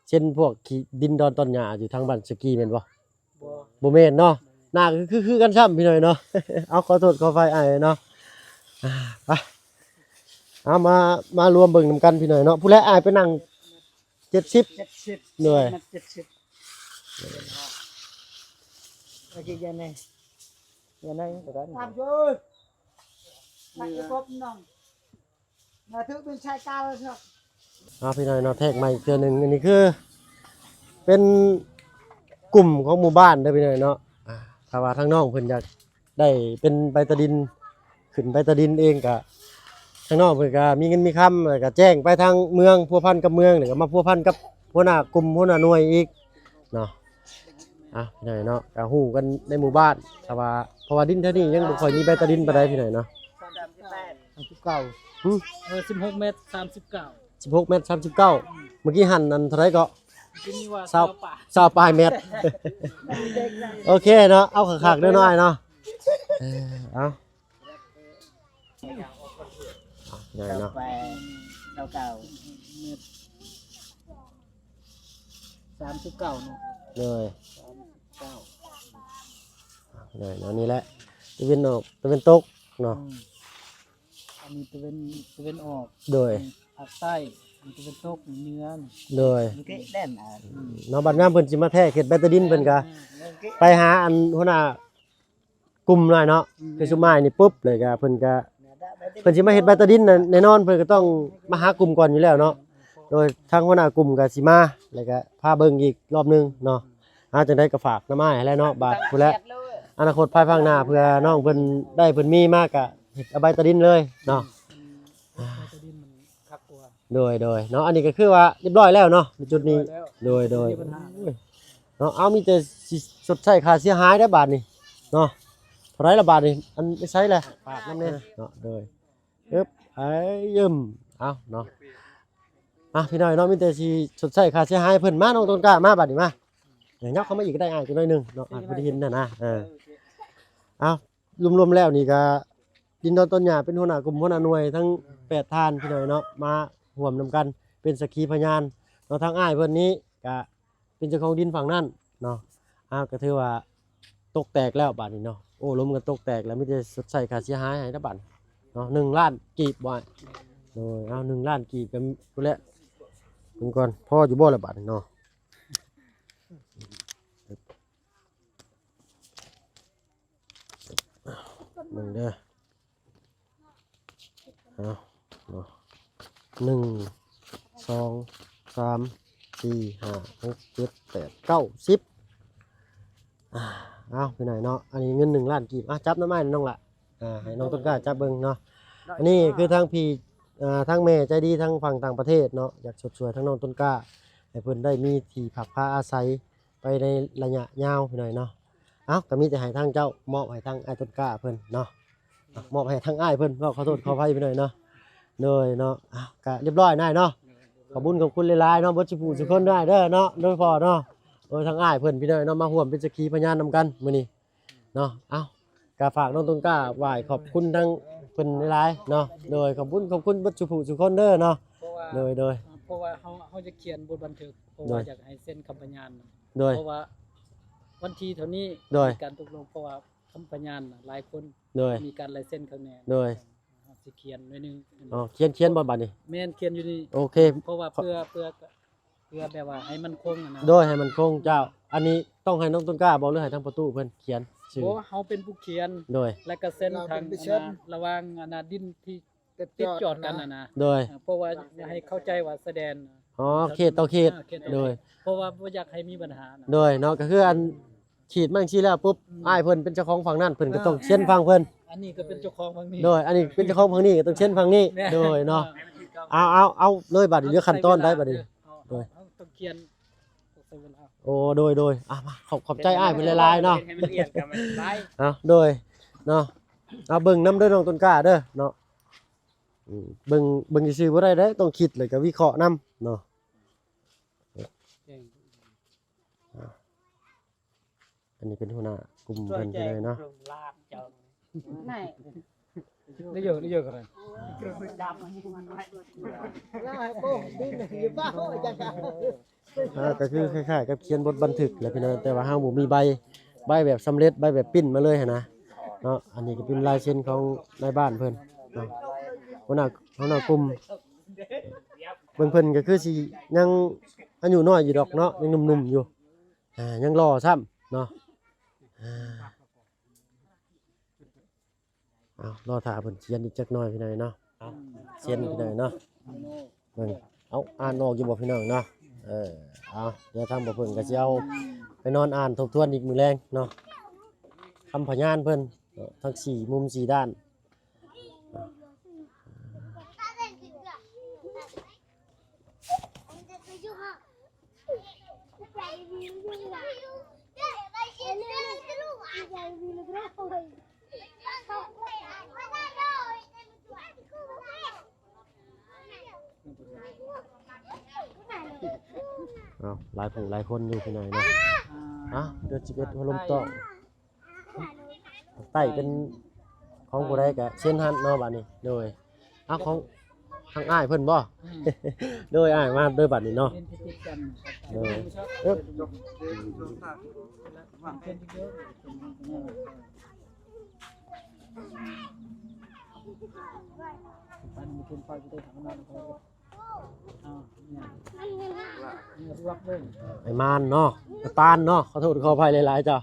ເຊັນພວກຂີ້ດິນດອນຕອນຫຍ້າຢູ່ທາງບ້ານສະກີແມ່ນບໍ່? ບໍ່ ບໍ່ແມ່ນເນາະ. ໜ້າຄື ຄື ຄືກັນຊ້ຳ ພີ່ນ້ອງເນາະ. ເອົາ ຂໍໂທດຂໍອະໄພອ້າຍເນາະ. ອ່າ ໄປ ເອົາ ມາ ມາລວມເບິ່ງນຳກັນ ພີ່ນ້ອງເນາະ. ຜູ້ແລະອ້າຍໄປນັ່ງ ເຈັດສິບ ເຈັດສິບ ໂດຍ ເຈັດສິບ. ເອົາຊິຢ່າແນ່ ຢ່າແນ່ກໍໄດ້ ຕາມຢູ່ ມາອີກຄົບໜຶ່ງ ມາຖືກເປັນຊາຍກາງເນາະ. ເອົາ ພີ່ນ້ອງເນາະ ແທກໃໝ່ອີກເທື່ອໜຶ່ງ. ອັນນີ້ຄືເປັນກຸ່ມຂອງໝູ່ບ້ານເດີ ພີ່ນ້ອງເນາະ. ອ່າ ຖ້າວ່າທາງນ້ອງເພິ່ນຢາກ ໄດ້ເປັນໃບຕາດິນ ຂຶ້ນໃບຕາດິນເອງກະ ທາງນ້ອງເພິ່ນກະມີເງິນມີຄຳ ແລ້ວກະແຈ້ງໄປທາງເມືອງ ພົວພັນກັບເມືອງ ແລ້ວກະມາພົວພັນກັບຫົວໜ້າກຸ່ມຫົວໜ້າໜ່ວຍອີກເນາະ. ອ່ະ ພີ່ນ້ອງເນາະ ກະຮູ້ກັນໃນໝູ່ບ້ານ ແຕ່ວ່າ ເພາະວ່າດິນແຖວນີ້ຍັງບໍ່ຄ່ອຍມີໃບຕາດິນປານໃດ ພີ່ນ້ອງເນາະ. ສາມສິບເກົ້າ ຫຶ? ເອີ ສິບຫົກແມັດ ສາມສິບເກົ້າ ສິບຫົກແມັດ ສາມສິບເກົ້າ. ເມື່ອກີ້ຫັ້ນອັນເທົ່າໃດເກາະ? ຊາວປາຍ ຊາວປາຍແມັດ. ໂອເຄເນາະ ເອົາຄັກໆເດີນ້ອຍເນາະ. ເອີ ເອົາ ເອົາ ໃຫຍ່ເນາະ ຊາວເກົ້າ ສາມສິບເກົ້າເນາະ. ໂດຍ ສາມສິບເກົ້າ ໃຫຍ່ເນາະ. ນີ້ແຫຼະ ຕາເວັນອອກ ຕາເວັນຕົກເນາະ. ອືມ ອັນນີ້ຕາເວັນ ຕາເວັນອອກ ໂດຍ ອັນນີ້ພາກໃຕ້ ອັນຕາເວັນຕົກ ເໜືອ ໂດຍ ເນາະ. ບັດຍາມເພິ່ນຊິມາແທກເຮັດໃບຕາດິນ ເພິ່ນກະ ເອີ ໄປຫາອັນຫົວໜ້າກຸ່ມໜ້ອຍເນາະ. ອືມ ຄືຊຸມອ້າຍນີ້ປຸບ ແລ້ວກະເພິ່ນກະ ເພິ່ນຊິມາເຮັດໃບຕາດິນນະ ແນ່ນອນເພິ່ນກະຕ້ອງມາຫາກຸ່ມກ່ອນຢູ່ແລ້ວເນາະ. ໂດຍທາງຫົວໜ້າກຸ່ມກໍຊິມາ ແລ້ວກໍພາເບິ່ງອີກລອບໜຶ່ງເນາະ. ອາ ຈັ່ງໃດກໍຝາກນຳອ້າຍຫັ້ນແຫຼະເນາະ ບາດພຸ້ນແຫຼະ ອະນາຄົດພາຍພາກໜ້າ ເພື່ອນ້ອງເພິ່ນໄດ້ເພິ່ນມີມາກໍເຮັດເອົາໃບຕາດິນເລີຍເນາະ. ອືມ ໃບຕາດິນມັນຄັກກວ່າ. ໂດຍ ໂດຍເນາະ ອັນນີ້ກໍຄືວ່າຮຽບຮ້ອຍແລ້ວເນາະ ໃນຈຸດນີ້. ຮຽບຮ້ອຍແລ້ວ ໂດຍ ໂດຍ ບໍ່ມີບັນຫາ ໂອ້ຍເນາະ. ເອົາ ມີແຕ່ຊິຊົດໃຊ້ຄ່າເສຍຫາຍໄດ໋ບາດນີ້ເນາະ. ເທົ່າໃດລະບາດນີ້ ອັນໄປໃສລະ ຝາກນຳແດ່ເນາະ. ໂດຍ ອຶບ ໄອ້ ເອີ່ມ ເອົາເນາະ ອ່ະ ພີ່ນ້ອງເນາະ ມີແຕ່ຊິຊົດໃຊ້ຄ່າເສຍຫາຍເພິ່ນ. ມາ ນ້ອງຕົ້ນກ້າ ມາບາດນີ້ ມາ ຫຍັບເຂົ້າມາອີກກໍໄດ້ ອ້າຍ ຈັກໜ້ອຍໜຶ່ງເນາະ ອ່າ ພໍໄດ້ເຫັນຫັ້ນນະ. ເອີ ເອີ ໂອເຄ ເອົາ ລວມໆແລ້ວນີ້ກໍດິນດອນຕອນຫຍ້າ ເປັນຫົວໜ້າກຸ່ມ ຫົວໜ້າໜ່ວຍ ທັງແປດທ່ານ ພີ່ນ້ອງເນາະ ມາຮ່ວມນຳກັນເປັນສັກຂີພະຍານເນາະ. ທາງອ້າຍເພິ່ນນີ້ກະເປັນເຈົ້າຂອງດິນຝັ່ງນັ້ນເນາະ. ອ້າວ ກໍຖືວ່າຕົກແຕກແລ້ວບາດນີ້ເນາະ. ໂອ້ ລົມກັນຕົກແຕກແລ້ວ ມີແຕ່ຊົດໃຊ້ຄ່າເສຍຫາຍໃຫ້ລະບາດເນາະ ໜຶ່ງລ້ານກີບບໍ່. ໂດຍ ເອົາ ໜຶ່ງລ້ານກີບກໍພຸ້ນແຫຼະ ເບິ່ງກ່ອນ ພໍຢູ່ບໍ່ລະບາດນີ້ເນາະ. ເບິ່ງເດີ ເອົາເນາະ ໜຶ່ງ ສອງ ສາມ ສີ່ ຫ້າ ຫົກ ເຈັດ ແປດ ເກົ້າ ສິບ. ອ່າ ເອົາ ພີ່ນ້ອງເນາະ ອັນນີ້ເງິນໜຶ່ງລ້ານກີບ. ອ່ະ ຈັບນຳອ້າຍໜ່ອຍນ້ອງລະ ອ່າ ໃຫ້ນ້ອງຕົ້ນກ້າຈັບເບິ່ງເນາະ. ອັນນີ້ຄືທາງພີ່ ອ່າ ທາງແມ່ໃຈດີທາງຝັ່ງຕ່າງປະເທດເນາະ ຢາກຊົດຊ່ວຍທາງນ້ອງຕົ້ນກ້າ ໃຫ້ເພິ່ນໄດ້ມີທີ່ພັກພາອາໄສ ໄປໃນໄລຍະຍາວພີ່ນ້ອງເນາະ. ເອົ້າ ກໍມີແຕ່ໃຫ້ທາງເຈົ້າມອບໃຫ້ທາງອ້າຍຕົ້ນກ້າເພິ່ນເນາະ ມອບໃຫ້ທາງອ້າຍເພິ່ນ ເວົ້າຂໍໂທດຂໍອະໄພພີ່ນ້ອງເນາະ. ໂດຍເນາະ ເອົ້າ ກໍຮຽບຮ້ອຍນາຍເນາະ. ຂອບບຸນຂອບຄຸນຫຼາຍໆເນາະ ເບິດສູ່ຜູ້ສູ່ຄົນນາຍເດີເນາະ ໂດຍສະເພາະເນາະ ເອີ ທາງອ້າຍເພິ່ນພີ່ນ້ອງເນາະ ມາຮ່ວມເປັນສັກຂີພະຍານນຳກັນມື້ນີ້ເນາະ. ເອົ້າ ກໍຝາກນ້ອງຕົ້ນກ້າໄຫວ້ຂອບຄຸນທາງເພິ່ນຫຼາຍໆເນາະ. ໂດຍ ຂອບຄຸນ ຂອບຄຸນເບິດສູ່ຜູ້ສູ່ຄົນເດີເນາະ. ເພາະວ່າ ໂດຍ ໂດຍ ເພາະວ່າເຮົາ ເຮົາຈະຂຽນບົດບັນທຶກ ເພາະວ່າ ໂດຍ ຢາກໃຫ້ເຊັນຄຳພະຍານ. ໂດຍ ເພາະວ່າວັນທີເທົ່ານີ້ ໂດຍ ມີການຕົກລົງ ເພາະວ່າຄຳພະຍານຫຼາຍຄົນ ໂດຍ ມີການລາຍເຊັນຂ້າງແນ່. ໂດຍ ເຮົາຊິຂຽນໜ້ອຍໜຶ່ງ. ອໍ ຂຽນ ຂຽນບໍ່ບາດນີ້? ແມ່ນ ຂຽນຢູ່ນີ້. ໂອເຄ ເພາະວ່າເພື່ອ ເພື່ອ ເພື່ອແບບວ່າໃຫ້ໝັ້ນຄົງຫັ້ນນະ. ໂດຍ ໃຫ້ໝັ້ນຄົງເຈົ້າ. ອັນນີ້ຕ້ອງໃຫ້ນ້ອງຕົ້ນກ້າບໍ່ ຫຼືໃຫ້ທາງປະຕູເພິ່ນຂຽນຊື່? ບໍ່ ເຮົາເປັນຜູ້ຂຽນ. ໂດຍ ແລ້ວກໍເຊັນທາງ ລະຫວ່າງອັນນ່າ ດິນທີ່ ຕິດຈອດກັນຫັ້ນນະ. ໂດຍ ເອີ ເພາະວ່າໃຫ້ເຂົ້າໃຈວ່າຊາຍແດນ. ອໍ ເຂດຕໍ່ເຂດ. ເອີ ເຂດຕໍ່ເຂດ. ໂດຍ ເພາະວ່າບໍ່ຢາກໃຫ້ມີບັນຫານະ. ໂດຍເນາະ ກໍຄືອັນຂີດມາຈັ່ງຊີ້ແລ້ວປຸບ ອືມ ອ້າຍເພິ່ນເປັນເຈົ້າຂອງຝັ່ງນັ້ນ ເພິ່ນກໍຕ້ອງເຊັນຝັ່ງເພິ່ນ. ອັນນີ້ກໍເປັນເຈົ້າຂອງຝັ່ງນີ້. ໂດຍ ອັນນີ້ເປັນເຈົ້າຂອງຝັ່ງນີ້ກໍຕ້ອງເຊັນຝັ່ງນີ້. ແມ່ນ ໂດຍເນາະ. ເອົາ ເອົາ ເອົາເລີຍບາດນີ້ ເລື່ອງຂັ້ນຕອນໄດ້ບາດນີ້. ໂດຍ ເຮົາຕ້ອງຂຽນ. ໂອ້ ໂດຍ ໂດຍ ອ່າ ມາ ຂອບ ຂອບໃຈອ້າຍເພິ່ນຫຼາຍໆເນາະ. ເອົາ ໂດຍເນາະ ເອົາເບິ່ງນຳເດີນ້ອງຕົ້ນກ້າເດີເນາະ. ອືມ ເບິ່ງ ເບິ່ງຊື່ໆບໍ່ໄດ້ເດ້ ຕ້ອງຄິດ ແລ້ວກໍວິເຄາະນຳເນາະ. ອັນນີ້ເປັນຫົວໜ້າກຸ່ມເພິ່ນໄປເລີຍເນາະ. ນີ້ຢູ່ ນີ້ຢູ່ກັນ ອ່າ ກໍຄືຄ້າຍໆກັບຂຽນບົດບັນທຶກແຫຼະພີ່ນ້ອງ ແຕ່ວ່າເຮົາບໍ່ມີໃບ ໃບແບບສຳເລັດ ໃບແບບປຣິ້ນມາເລີຍຫັ້ນນະເນາະ. ອັນນີ້ກໍເປັນລາຍເຊັນຂອງນາຍບ້ານເພິ່ນເນາະ ຫົວໜ້າ ຫົວໜ້າກຸ່ມ. ເບິ່ງເພິ່ນກໍຄືຊິຍັງອາຍຸນ້ອຍຢູ່ດອກເນາະ ຍັງໜຸ່ມໆຢູ່ ອ່າ ຍັງຫຼໍ່ຊ້ຳເນາະ. ອ່າ ເອົາ ລໍຖ້າເພິ່ນຂຽນອີກຈັກໜ້ອຍພີ່ນ້ອງເນາະ. ເອົາ ເຊັນພີ່ນ້ອງເນາະ ເບິ່ງ ເອົາ ອ່ານອອກຢູ່ບໍ່ພີ່ນ້ອງເນາະ? ເອີ ເອົາ ດຽວທາງບໍ່ເພິ່ນກໍຊິເອົາໄປນອນອ່ານທົບທວນອີກມື້ແລງເນາະ ຄຳພະຍານເພິ່ນເນາະ ທັງສີ່ມຸມສີ່ດ້ານ. ເອົາ ຫຼາຍຜູ້ຫຼາຍຄົນຢູ່ພີ່ນ້ອງເນາະ. ອ່າ ເດືອນສິບເອັດ ຫົວລົມຕ້ອງ ໃຕ້ເປັນຂອງຜູ້ໃດກໍເຊັນຫັ້ນເນາະບາດນີ້. ໂດຍ ເອົາ ຂອງທາງອ້າຍເພິ່ນບໍ່? ອືມ ໂດຍ ອ້າຍມາເດີບາດນີ້ເນາະ. ໂດຍ ເອີ ໄອ້ມານເນາະ ໄອ້ປານເນາະ ຂໍໂທດຂໍອະໄພຫຼາຍໆເຈົ້າ.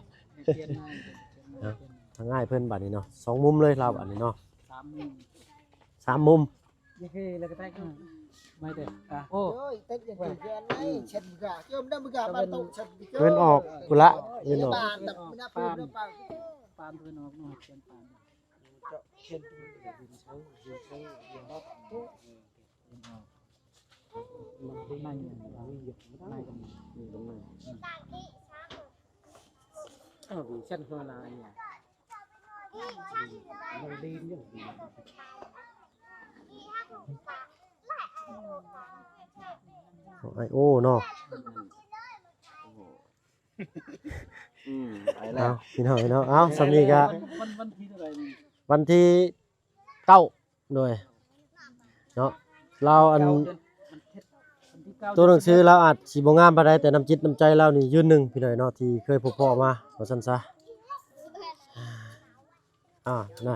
ທາງອ້າຍເພິ່ນບາດນີ້ເນາະ ສອງມຸມເລີຍລາວບາດນີ້ເນາະ ສາມມຸມ ສາມມຸມ. ນີ້ຄືແລ້ວກໍໄດ້ ອືມ ໄມ້ແຕ່ ໂອ້ ເອີ ເຕັດຢ່າງເກີນເກີນໄດ້ ເຊັດເມືອ ເຈົ້ານຳເມືອ ປານໂຕ ເຊັດເກີນ ເງິນອອກພຸ້ນລະ ເງິນອອກ ປານ ປານເພິ່ນອອກເນາະ ເຂື່ອນປານ ເຂື່ອນ ເອີ ເປັນຊັ້ນຫົວລາຍ ຂອງໄອໂອເນາະ ອືມ ໄປແລ້ວ ເອົາ ພີ່ນ້ອງເນາະ ເອົາ ສ່ຳນີ້ກະ ວັນ ວັນທີເທົ່າໃດນີ້? ວັນທີເກົ້າ ໂດຍ ເນາະ ລາວອັນ ເກົ້າເດືອນ ວັນທີເກົ້າ ໂຕໜັງສືລາວອາດຊິບໍ່ງາມປານໃດ ແຕ່ນ້ຳຈິດນ້ຳໃຈລາວນີ້ຢືນໜຶ່ງ ພີ່ນ້ອງເນາະ ທີ່ເຄີຍພົບພໍ້ມາ ວ່າຊັ້ນຊະ ອ່າ ນະ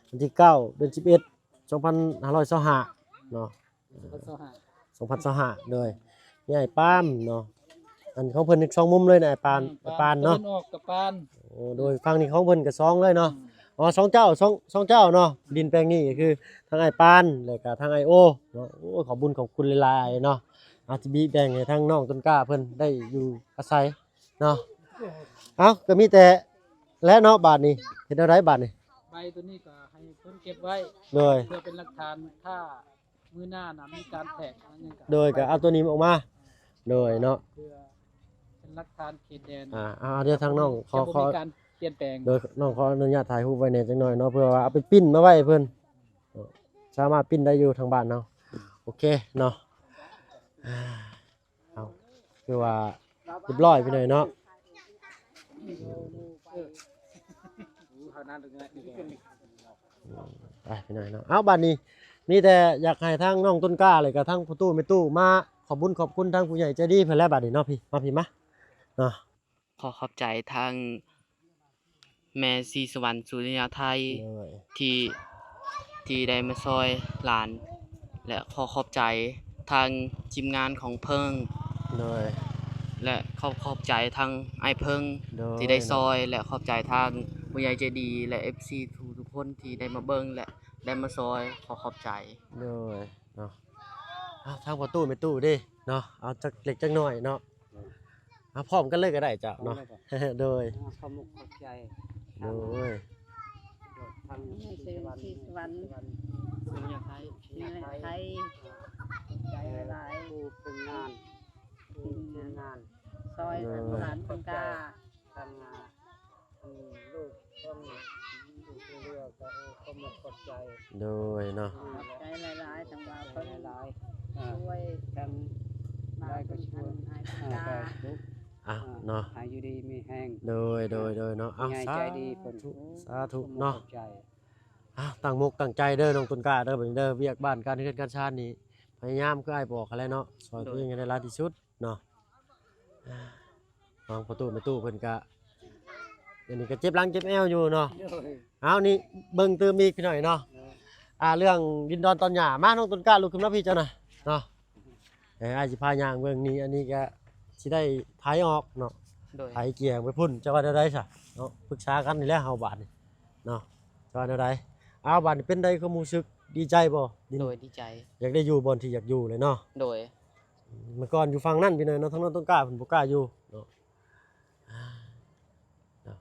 ວັນທີເກົ້າ ເດືອນສິບເອັດ ສອງພັນຫ້າຮ້ອຍຊາວຫ້າ ເນາະ ສອງພັນຊາວຫ້າ ໂດຍ ມີອ້າຍປານເນາະ ອັນຂອງເພິ່ນອີກສອງມຸມເລີຍນະ ອ້າຍປານ ແມ່ນ ອ້າຍປານເນາະ ຕາເວັນອອກກະປານ ໂອ້ ໂດຍ ຝັ່ງນີ້ຂອງເພິ່ນກະສອງເລີຍເນາະ ອືມ ອໍ ສອງເຈົ້າ ສອງ ສອງເຈົ້າເນາະ ດິນແປງນີ້ກະຄືທັງອ້າຍປານ ແລະກະທັງອ້າຍໂອເນາະ ໂອ້ ຂອບບຸນຂອບຄຸນຫຼາຍໆເນາະ ອາດຊິແບ່ງໃຫ້ທາງນ້ອງຕົ້ນກ້າເພິ່ນໄດ້ຢູ່ອາໄສເນາະ ເອົ້າ ກະມີແຕ່ ແລະເນາະ ບາດນີ້ ເຮັດແນວໃດບາດນີ້? ໃບໂຕນີ້ກະໃຫ້ເພິ່ນເກັບໄວ້ ໂດຍ ເພື່ອເປັນຫຼັກຖານ ຖ້າມື້ໜ້ານະມີການແຕກຫຍັງກະ ໂດຍ ກະເອົາໂຕນີ້ອອກມາ ໂດຍເນາະ ເພື່ອເປັນຫຼັກຖານເຂດແດນ ອ່າ ດຽວທາງນ້ອງຂໍ ຂໍ ການປ່ຽນແປງ ໂດຍ ນ້ອງຂໍອະນຸຍາດຖ່າຍຮູບໄວ້ແດ່ຈັກໜ້ອຍເນາະ ເພື່ອວ່າເອົາໄປປຣິ້ນມາໄວ້ໃຫ້ເພິ່ນ ສາມາດປຣິ້ນໄດ້ຢູ່ທາງບ້ານເຮົາ ໂອເຄເນາະ ເອົາ ຄືວ່າຮຽບຮ້ອຍພີ່ນ້ອງເນາະ ໄປພີ່ນ້ອງເນາະ ເອົາ ບາດນີ້ມີແຕ່ຢາກໃຫ້ທາງນ້ອງຕົ້ນກ້າ ແລະກະທາງພໍ່ຕູ້ແມ່ຕູ້ ມາຂອບບຸນຂອບຄຸນທາງຜູ້ໃຫຍ່ໃຈດີເພິ່ນແຫຼະ ບາດນີ້ເນາະ ພີ່ ມາ ພີ່ມາ ເນາະ ຂໍຂອບໃຈທາງ ແມ່ສີສະຫວັນ ສຸລິຍາໄທ ໂດຍ ທີ່ ທີ່ໄດ້ມາຊ່ອຍຫຼານ ແລະ ຂໍຂອບໃຈທາງທີມງານຂອງເພິ່ນ ໂດຍ ແລະ ຂໍຂອບໃຈທາງອ້າຍເພິ່ນ ໂດຍ ທີ່ໄດ້ຊ່ອຍ ແລະ ຂອບໃຈທາງຜູ້ໃຫຍ່ໃຈດີ ແລະ ເອັຟຊີ ທຸກໆຄົນທີ່ໄດ້ມາເບິ່ງ ແລະ ໄດ້ມາຊ່ອຍ ຂໍຂອບໃຈ ໂດຍ ເນາະ ອ່າ ທາງພໍ່ຕູ້ແມ່ຕູ້ເດ້ເນາະ ເອົາຈັກເລັກຈັກນ້ອຍເນາະ ອ່າ ພ້ອມກັນເລີຍກະໄດ້ເຈົ້າເນາະ ພ້ອມເລີຍ ໂດຍ ອ່າ ຂອບມຸກຂອບໃຈ ໂດຍ ທາງ ແມ່ສີສະຫວັນ ສຸລິຍາໄທ ສຸລິຍາໄທ ອ່າ ຂອບໃຈຫຼາຍໆ ຜູ້ເປັນງານ ຜູ້ເປັນງານ ຊ່ອຍ ໂດຍ ຫຼານເພິ່ນກະ ທາງ ອ່າ ອັນລູກຂອງ ຢູ່ຄົນດຽວກະ ເອີ ຂອບມຸກຂອບໃຈ ໂດຍເນາະ ຂອບໃຈຫຼາຍໆ ທາງວ່າເພິ່ນຫຼາຍໆ ອ່າ ຊ່ວຍ ທັງຫຼາຍກະຊ່ວຍ ອ່າ ອ່າ ເນາະ ໃຫ້ຢູ່ດີມີແຮງ ໂດຍ ໂດຍ ໂດຍເນາະ ເອົາ ໃຫຍ່ໃຈດີເພິ່ນ ສາທຸ ສາທຸເນາະ ຂອບໃຈ ອ່າ ຕັ້ງມົກຕັ້ງໃຈເດີນ້ອງຕົ້ນກ້າເດີ ບາດນີ້ເດີ ວຽກບ້ານການເຮືອນການຊານນີ້ ພະຍາຍາມຄືອ້າຍບອກຫັ້ນແຫຼະເນາະ ຊ່ອຍ ໂດຍ ຕົວເອງໃຫ້ໄດ້ຫຼາຍທີ່ສຸດເນາະ ອ່າ ທາງພໍ່ຕູ້ແມ່ຕູ້ເພິ່ນກະ ດຽວນີ້ກະເຈັບຫຼັງເຈັບແອວຢູ່ເນາະ ໂດຍ ເອົາ ນີ້ເບິ່ງຕື່ມອີກພີ່ນ້ອງເນາະ ໂດຍ ອ່າ ເລື່ອງດິນດອນຕອນຫຍ້າ ມານ້ອງຕົ້ນກ້າ ລຸກຂຶ້ນມາພີ່ເຈົ້ານະເນາະ ເອີ ອ້າຍຊິພາຍ່າງເບິ່ງນີ້ ອັນນີ້ກະຊິໄດ້ໄຖອອກເນາະ ໂດຍ ໄຖເກຍໄປພຸ້ນ ເຈົ້າວ່າແນວໃດຊະເນາະ ປຶກສາກັນນີ້ແຫຼະເຮົາບາດນີ້ເນາະ ເຈົ້າວ່າແນວໃດ ເອົາ ບາດນີ້ເປັນໃດຄວາມຮູ້ສຶກ ດີໃຈບໍ່? ໂດຍ ດີໃຈ ຢາກໄດ້ຢູ່ບ່ອນທີ່ຢາກຢູ່ເລີຍເນາະ ໂດຍ ເມື່ອກ່ອນຢູ່ຝັ່ງນັ້ນພີ່ນ້ອງເນາະ ທາງນ້ອງຕົ້ນກ້າເພິ່ນບໍ່ກ້າຢູ່ເນາະ ອ່າ ເນາະ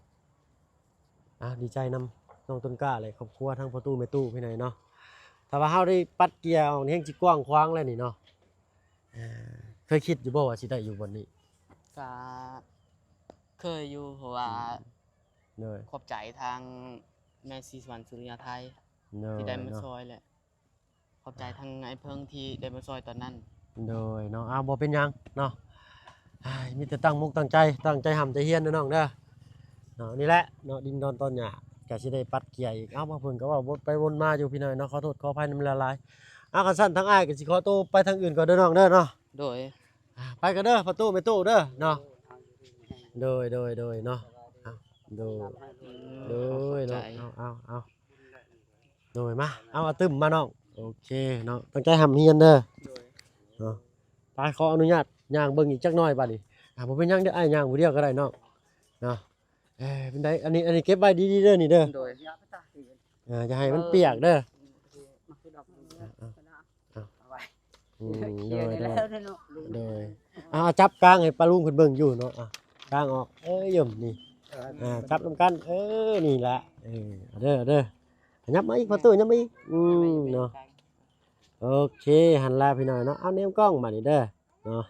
ອ່າ ດີໃຈນຳນ້ອງຕົ້ນກ້າ ແລະ ຄອບຄົວ ທັງພໍ່ຕູ້ແມ່ຕູ້ພີ່ນ້ອງເນາະ ຖ້າວ່າເຮົາໄດ້ປັດເກຍອອກນີ້ແຮ່ງຊິກວ້າງຂວາງແລ້ວນີ້ເນາະ ອ່າ ເຄີຍຄິດຢູ່ບໍ່ວ່າຊິໄດ້ຢູ່ບ່ອນນີ້? ກະເຄີຍຢູ່ ເພາະວ່າ ອືມ ໂດຍ ຂອບໃຈທາງແມ່ສີສະຫວັນ ສຸລິຍາໄທ ໂດຍ ທີ່ໄດ້ມາ ເນາະ ຊ່ອຍ ແລະ ຂອບໃຈທາງອ້າຍເພິ່ນທີ່ໄດ້ມາຊ່ອຍຕອນນັ້ນ ໂດຍເນາະ ອ້າວ ບໍ່ເປັນຫຍັງເນາະ ອ້າຍ ມີແຕ່ຕັ້ງມົກຕັ້ງໃຈ ຕັ້ງໃຈຮ່ຳໃຈຮຽນເດີນ້ອງເດີ ເນາະ ນີ້ແຫຼະເນາະ ດິນດອນຕອນຫຍ້າ ກະຊິໄດ້ປັດເກຍອີກ ເອົາ ມາເພິ່ນກະເວົ້າວົນໄປວົນມາຢູ່ພີ່ນ້ອງເນາະ ຂໍໂທດຂໍອະໄພນຳຫຼາຍໆ ເອົາ ຄັນຊັ້ນທາງອ້າຍກະຊິຂໍໂຕໄປທາງອື່ນກ່ອນເດີນ້ອງເດີເນາະ ໂດຍ ອ່າ ໄປກັນເດີພໍ່ຕູ້ແມ່ຕູ້ເດີເນາະ ໂດຍ ໂດຍ ໂດຍເນາະ ເອົາ ໂດຍ ອືມ ໂດຍເນາະ ຂອບໃຈ ເອົາ ເອົາ ເອົາ ໂດຍ ມາ ເອົາ ອາຕຶມມານ້ອງ ໂອເຄເນາະ ຕັ້ງໃຈຮ່ຳຮຽນເດີ ໂດຍ ເນາະ ໄປ ຂໍອະນຸຍາດຍ່າງເບິ່ງອີກຈັກໜ້ອຍບາດນີ້ ອ່າ ບໍ່ເປັນຫຍັງເດີ ອ້າຍຍ່າງຜູ້ດຽວກະໄດ້ນ້ອງ ເນາະ ເອີ ເປັນໃດ ອັນນີ້ ອັນນີ້ເກັບໄວ້ດີໆເດີນີ້ເດີ ໂດຍ ອ່າ ຢ່າໃຫ້ມັນປຽກເດີ ເອີ ເອົາ ເອົາ ເອົາໄວ້ ອືມ ເຄີຍ ໂດຍ ແລ້ວເນາະ ໂດຍ ເອົາ ຈັບກາງໃຫ້ປ້າລຸງເພິ່ນເບິ່ງຢູ່ເນາະ ອ່ະ ກາງອອກ ເອີ ຢ້ມນີ້ ອ່າ ຈັບນຳກັນ ເອີ ນີ້ລະ ເອີ ເອົາເດີ ເອົາເດີ ຫຍັບມາອີກ ພໍ່ຕູ້ ຫຍັບມາອີກ ອືມ ເນາະ ໂອເຄ ຫັ້ນລະພີ່ນ້ອງເນາະ ເອົາແນມກ້ອງບາດນີ້ເດີ ເນາະ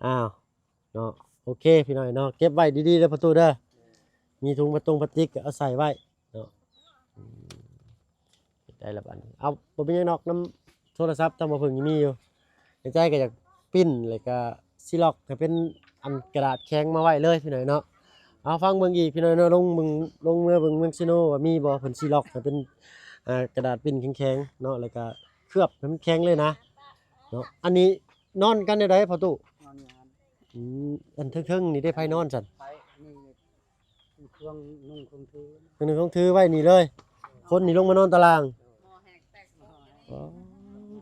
ອ້າວ ເນາະ ໂອເຄ ພີ່ນ້ອງເນາະ ເກັບໄວ້ດີໆເດີພໍ່ຕູ້ເດີ ມີຖົງປາຕົງປາຕິກກໍເອົາໃສ່ໄວ້ເນາະ ອືມ ໄດ້ລະບາດນີ້ ເອົາ ບໍ່ເປັນຫຍັງດອກ ນຳໂທລະສັບທາງບໍ່ເພິ່ງມີຢູ່ ໃນໃຈກໍຢາກປຣິ້ນ ແລ້ວກໍຊິລັອກໃຫ້ເປັນອັນກະດາດແຂງມາໄວ້ເລີຍ ພີ່ນ້ອງເນາະ ເອົາ ຟັງເບິ່ງອີກ ພີ່ນ້ອງເນາະ ລົງເບິ່ງ ລົງເມືອເບິ່ງເມືອງເຊໂນວ່າມີບໍ່ ເພິ່ນຊິລັອກໃຫ້ເປັນ ອ່າ ກະດາດປຣິ້ນແຂງໆເນາະ ແລ້ວກໍເຄືອບໃຫ້ມັນແຂງເລີຍນະ ເນາະ ອັນນີ້ນອນກັນແນວໃດພໍ່ຕູ້? ນອນຢູ່ຫັ້ນ ອືມ ອັນເທິງໆນີ້ເດ້ ໃຜນອນຊັ້ນ? ໃຜ ອັນນີ້ເຄື່ອງນຸ່ງເຄື່ອງຖື ເຄື່ອງນຸ່ງເຄື່ອງຖືໄວ້ນີ້ເລີຍ ຄົນນີ້ລົງມານອນຕາລ່າງ ອໍ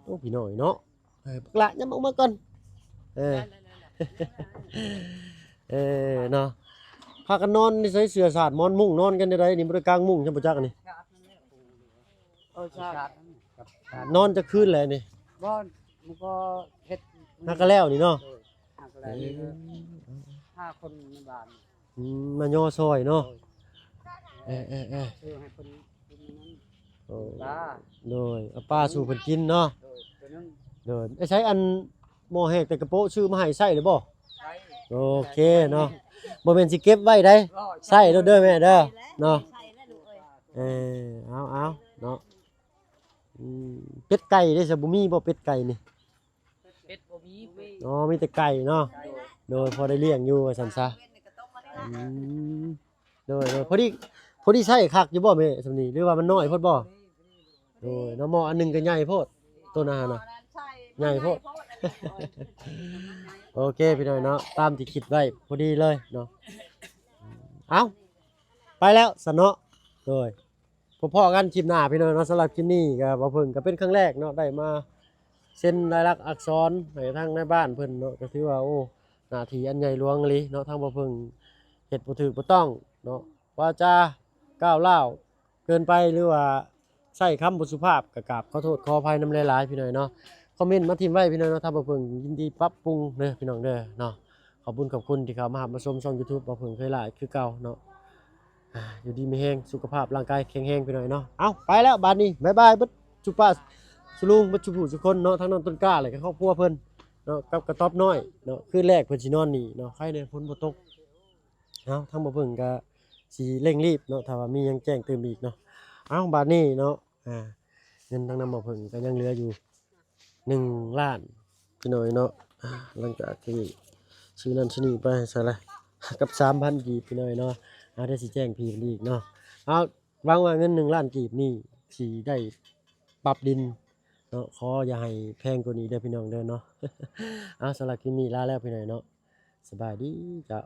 ໂອ້ ພີ່ນ້ອງເນາະ ເອີ ບັກຫຼະ ຫຍັບອອກມາກ່ອນ ເອີ ເອີ ເນາະ ພາກັນນອນໃນໃສ່ເສື້ອສາດໝອນມຸ້ງ ນອນກັນແນວໃດນີ້ ບໍ່ໄດ້ກາງມຸ້ງຊັ້ນບໍ່ຈັກນີ້? ເອີ ໃຊ່ ນອນຈັກຄືນແລ້ວນີ້? ບໍ່ ມັນກໍເຮັດ ຫາກະແລ້ວນີ້ເນາະ ເອີ ຫາກະແລ້ວນີ້ ເອີ ຫ້າຄົນໃນບ້ານ ອືມ ມາຍໍຊ່ອຍເນາະ ໂດຍ ເອີໆໆ ເອີ ໃຫ້ເພິ່ນກິນນັ້ນ ໂອ້ ປາ ໂດຍ ເອົາປາສູ່ເພິ່ນກິນເນາະ ໂດຍ ໂຕໜຶ່ງ ໂດຍ ໄອ້ໃຊ້ອັນໝໍ້ແຫກແຕ່ກະໂປະຊື້ມາໃຫ້ໃຊ້ແລ້ວບໍ່? ໃຊ້ ໂອເຄເນາະ ບໍ່ແມ່ນຊິເກັບໄວ້ໃດ ບໍ່ ໃຊ້ໂລດເດີແມ່ເດີ ໃຊ້ແລ້ວ ເນາະ ໃຊ້ແລ້ວລູກເອີຍ ເອີ ເອົາໆ ເນາະ ອືມ ເປັດໄກ່ເດ້ຊະ ບໍ່ມີບໍ່ເປັດໄກ່ນີ້? ເປັດບໍ່ມີ ອໍ ມີແຕ່ໄກ່ເນາະ ໂດຍ ພໍໄດ້ລ້ຽງຢູ່ວ່າຊັ້ນຊະ ອືມ ໂດຍໆ ພໍດີ ພໍດີໃຊ້ຄັກຢູ່ບໍ່ແມ່ ສ່ຳນີ້ ຫຼືວ່າມັນນ້ອຍໂພດບໍ່? ໂດຍ ເນາະ ໝໍ້ອັນໜຶ່ງກໍໃຫຍ່ໂພດ ໂຕນັ້ນນະ ໃຫຍ່ໂພດ ໂອເຄ ພີ່ນ້ອງເນາະ ຕາມທີ່ຄິດໄວ້ພໍດີເລີຍເນາະ ເອົ້າ ໄປແລ້ວຊັ້ນເນາະ ໂດຍ ພໍ້ກັນຄລິບໜ້າພີ່ນ້ອງເນາະ ສຳລັບຄລິບນີ້ກໍບໍ່ເພິ່ງກໍເປັນຄັ້ງແລກເນາະ ໄດ້ມາເຊັນລາຍລັກອັກສອນໃຫ້ທາງນາຍບ້ານເພິ່ນເນາະ ກໍຖືວ່າ ໂອ້ ໜ້າທີ່ອັນໃຫຍ່ຫຼວງອີ່ຫຼີເນາະ ທາງບໍ່ເພິ່ງເຮັດບໍ່ຖືກບໍ່ຕ້ອງເນາະ ວາຈາກ້າວລ້າວເກີນໄປ ຫຼືວ່າໃຊ້ຄຳບໍ່ສຸພາບ ກໍກາບຂໍໂທດຂໍອະໄພນຳຫຼາຍໆ ພີ່ນ້ອງເນາະ ຄອມເມັນມາຖິ້ມໄວ້ ພີ່ນ້ອງເນາະ ທາງບໍ່ເພິ່ງຍິນດີປັບປຸງເດີ ພີ່ນ້ອງເດີເນາະ ຂອບບຸນຂອບຄຸນທີ່ເຂົ້າມາຮັບມາຊົມຊ່ອງຢູທູບ ບໍ່ເພິ່ງເຄີຍຫຼ້າຄືເກົ່າເນາະ ອ່າ ຢູ່ດີມີແຮງ ສຸຂະພາບຮ່າງກາຍແຂງແຮງ ພີ່ນ້ອງເນາະ ເອົ້າ ໄປແລ້ວບາດນີ້ ບາຍບາຍ ເບິດຊຸປາຊຸລຸງ ເບິດຊຸຜູ້ຊຸຄົນເນາະ ທັງນ້ອງຕົ້ນກ້າ ແລະກໍຄອບຄົວເພິ່ນເນາະ ກັບກະຕອບນ້ອຍເນາະ ຄືນແລກເພິ່ນຊິນອນນີ້ເນາະ ໃຄແດ່ຝົນບໍ່ຕົກ ເອົາ ທາງບໍ່ເພິ່ງກໍຊິເລັ່ງລີບເນາະ ຖ້າວ່າມີຫຍັງແຈ້ງຕື່ມອີກເນາະ ເອົາ ບາດນີ້ເນາະ ອ່າ ເງິນທາງນຳບໍ່ເພິ່ງກໍຍັງເຫຼືອຢູ່ ໜຶ່ງລ້ານ ພີ່ນ້ອງເນາະ ອ່າ ຫຼັງຈາກທີ່ຊື້ນັ້ນຊື້ນີ້ໄປໃສ່ລະ ກັບສາມພັນກີບ ພີ່ນ້ອງເນາະ ອ່າ ດຽວຊິແຈ້ງພີ່ເພິ່ນອີກເນາະ ເອົາ ຫວັງວ່າເງິນໜຶ່ງລ້ານກີບນີ້ຊິໄດ້ປັບດິນເນາະ ຂໍຢ່າໃຫ້ແພງກວ່ານີ້ເດີ ພີ່ນ້ອງເດີເນາະ ເອົາ ສຳລັບຄລິບນີ້ລາແລ້ວ ພີ່ນ້ອງເນາະ ສະບາຍດີເຈົ້າ.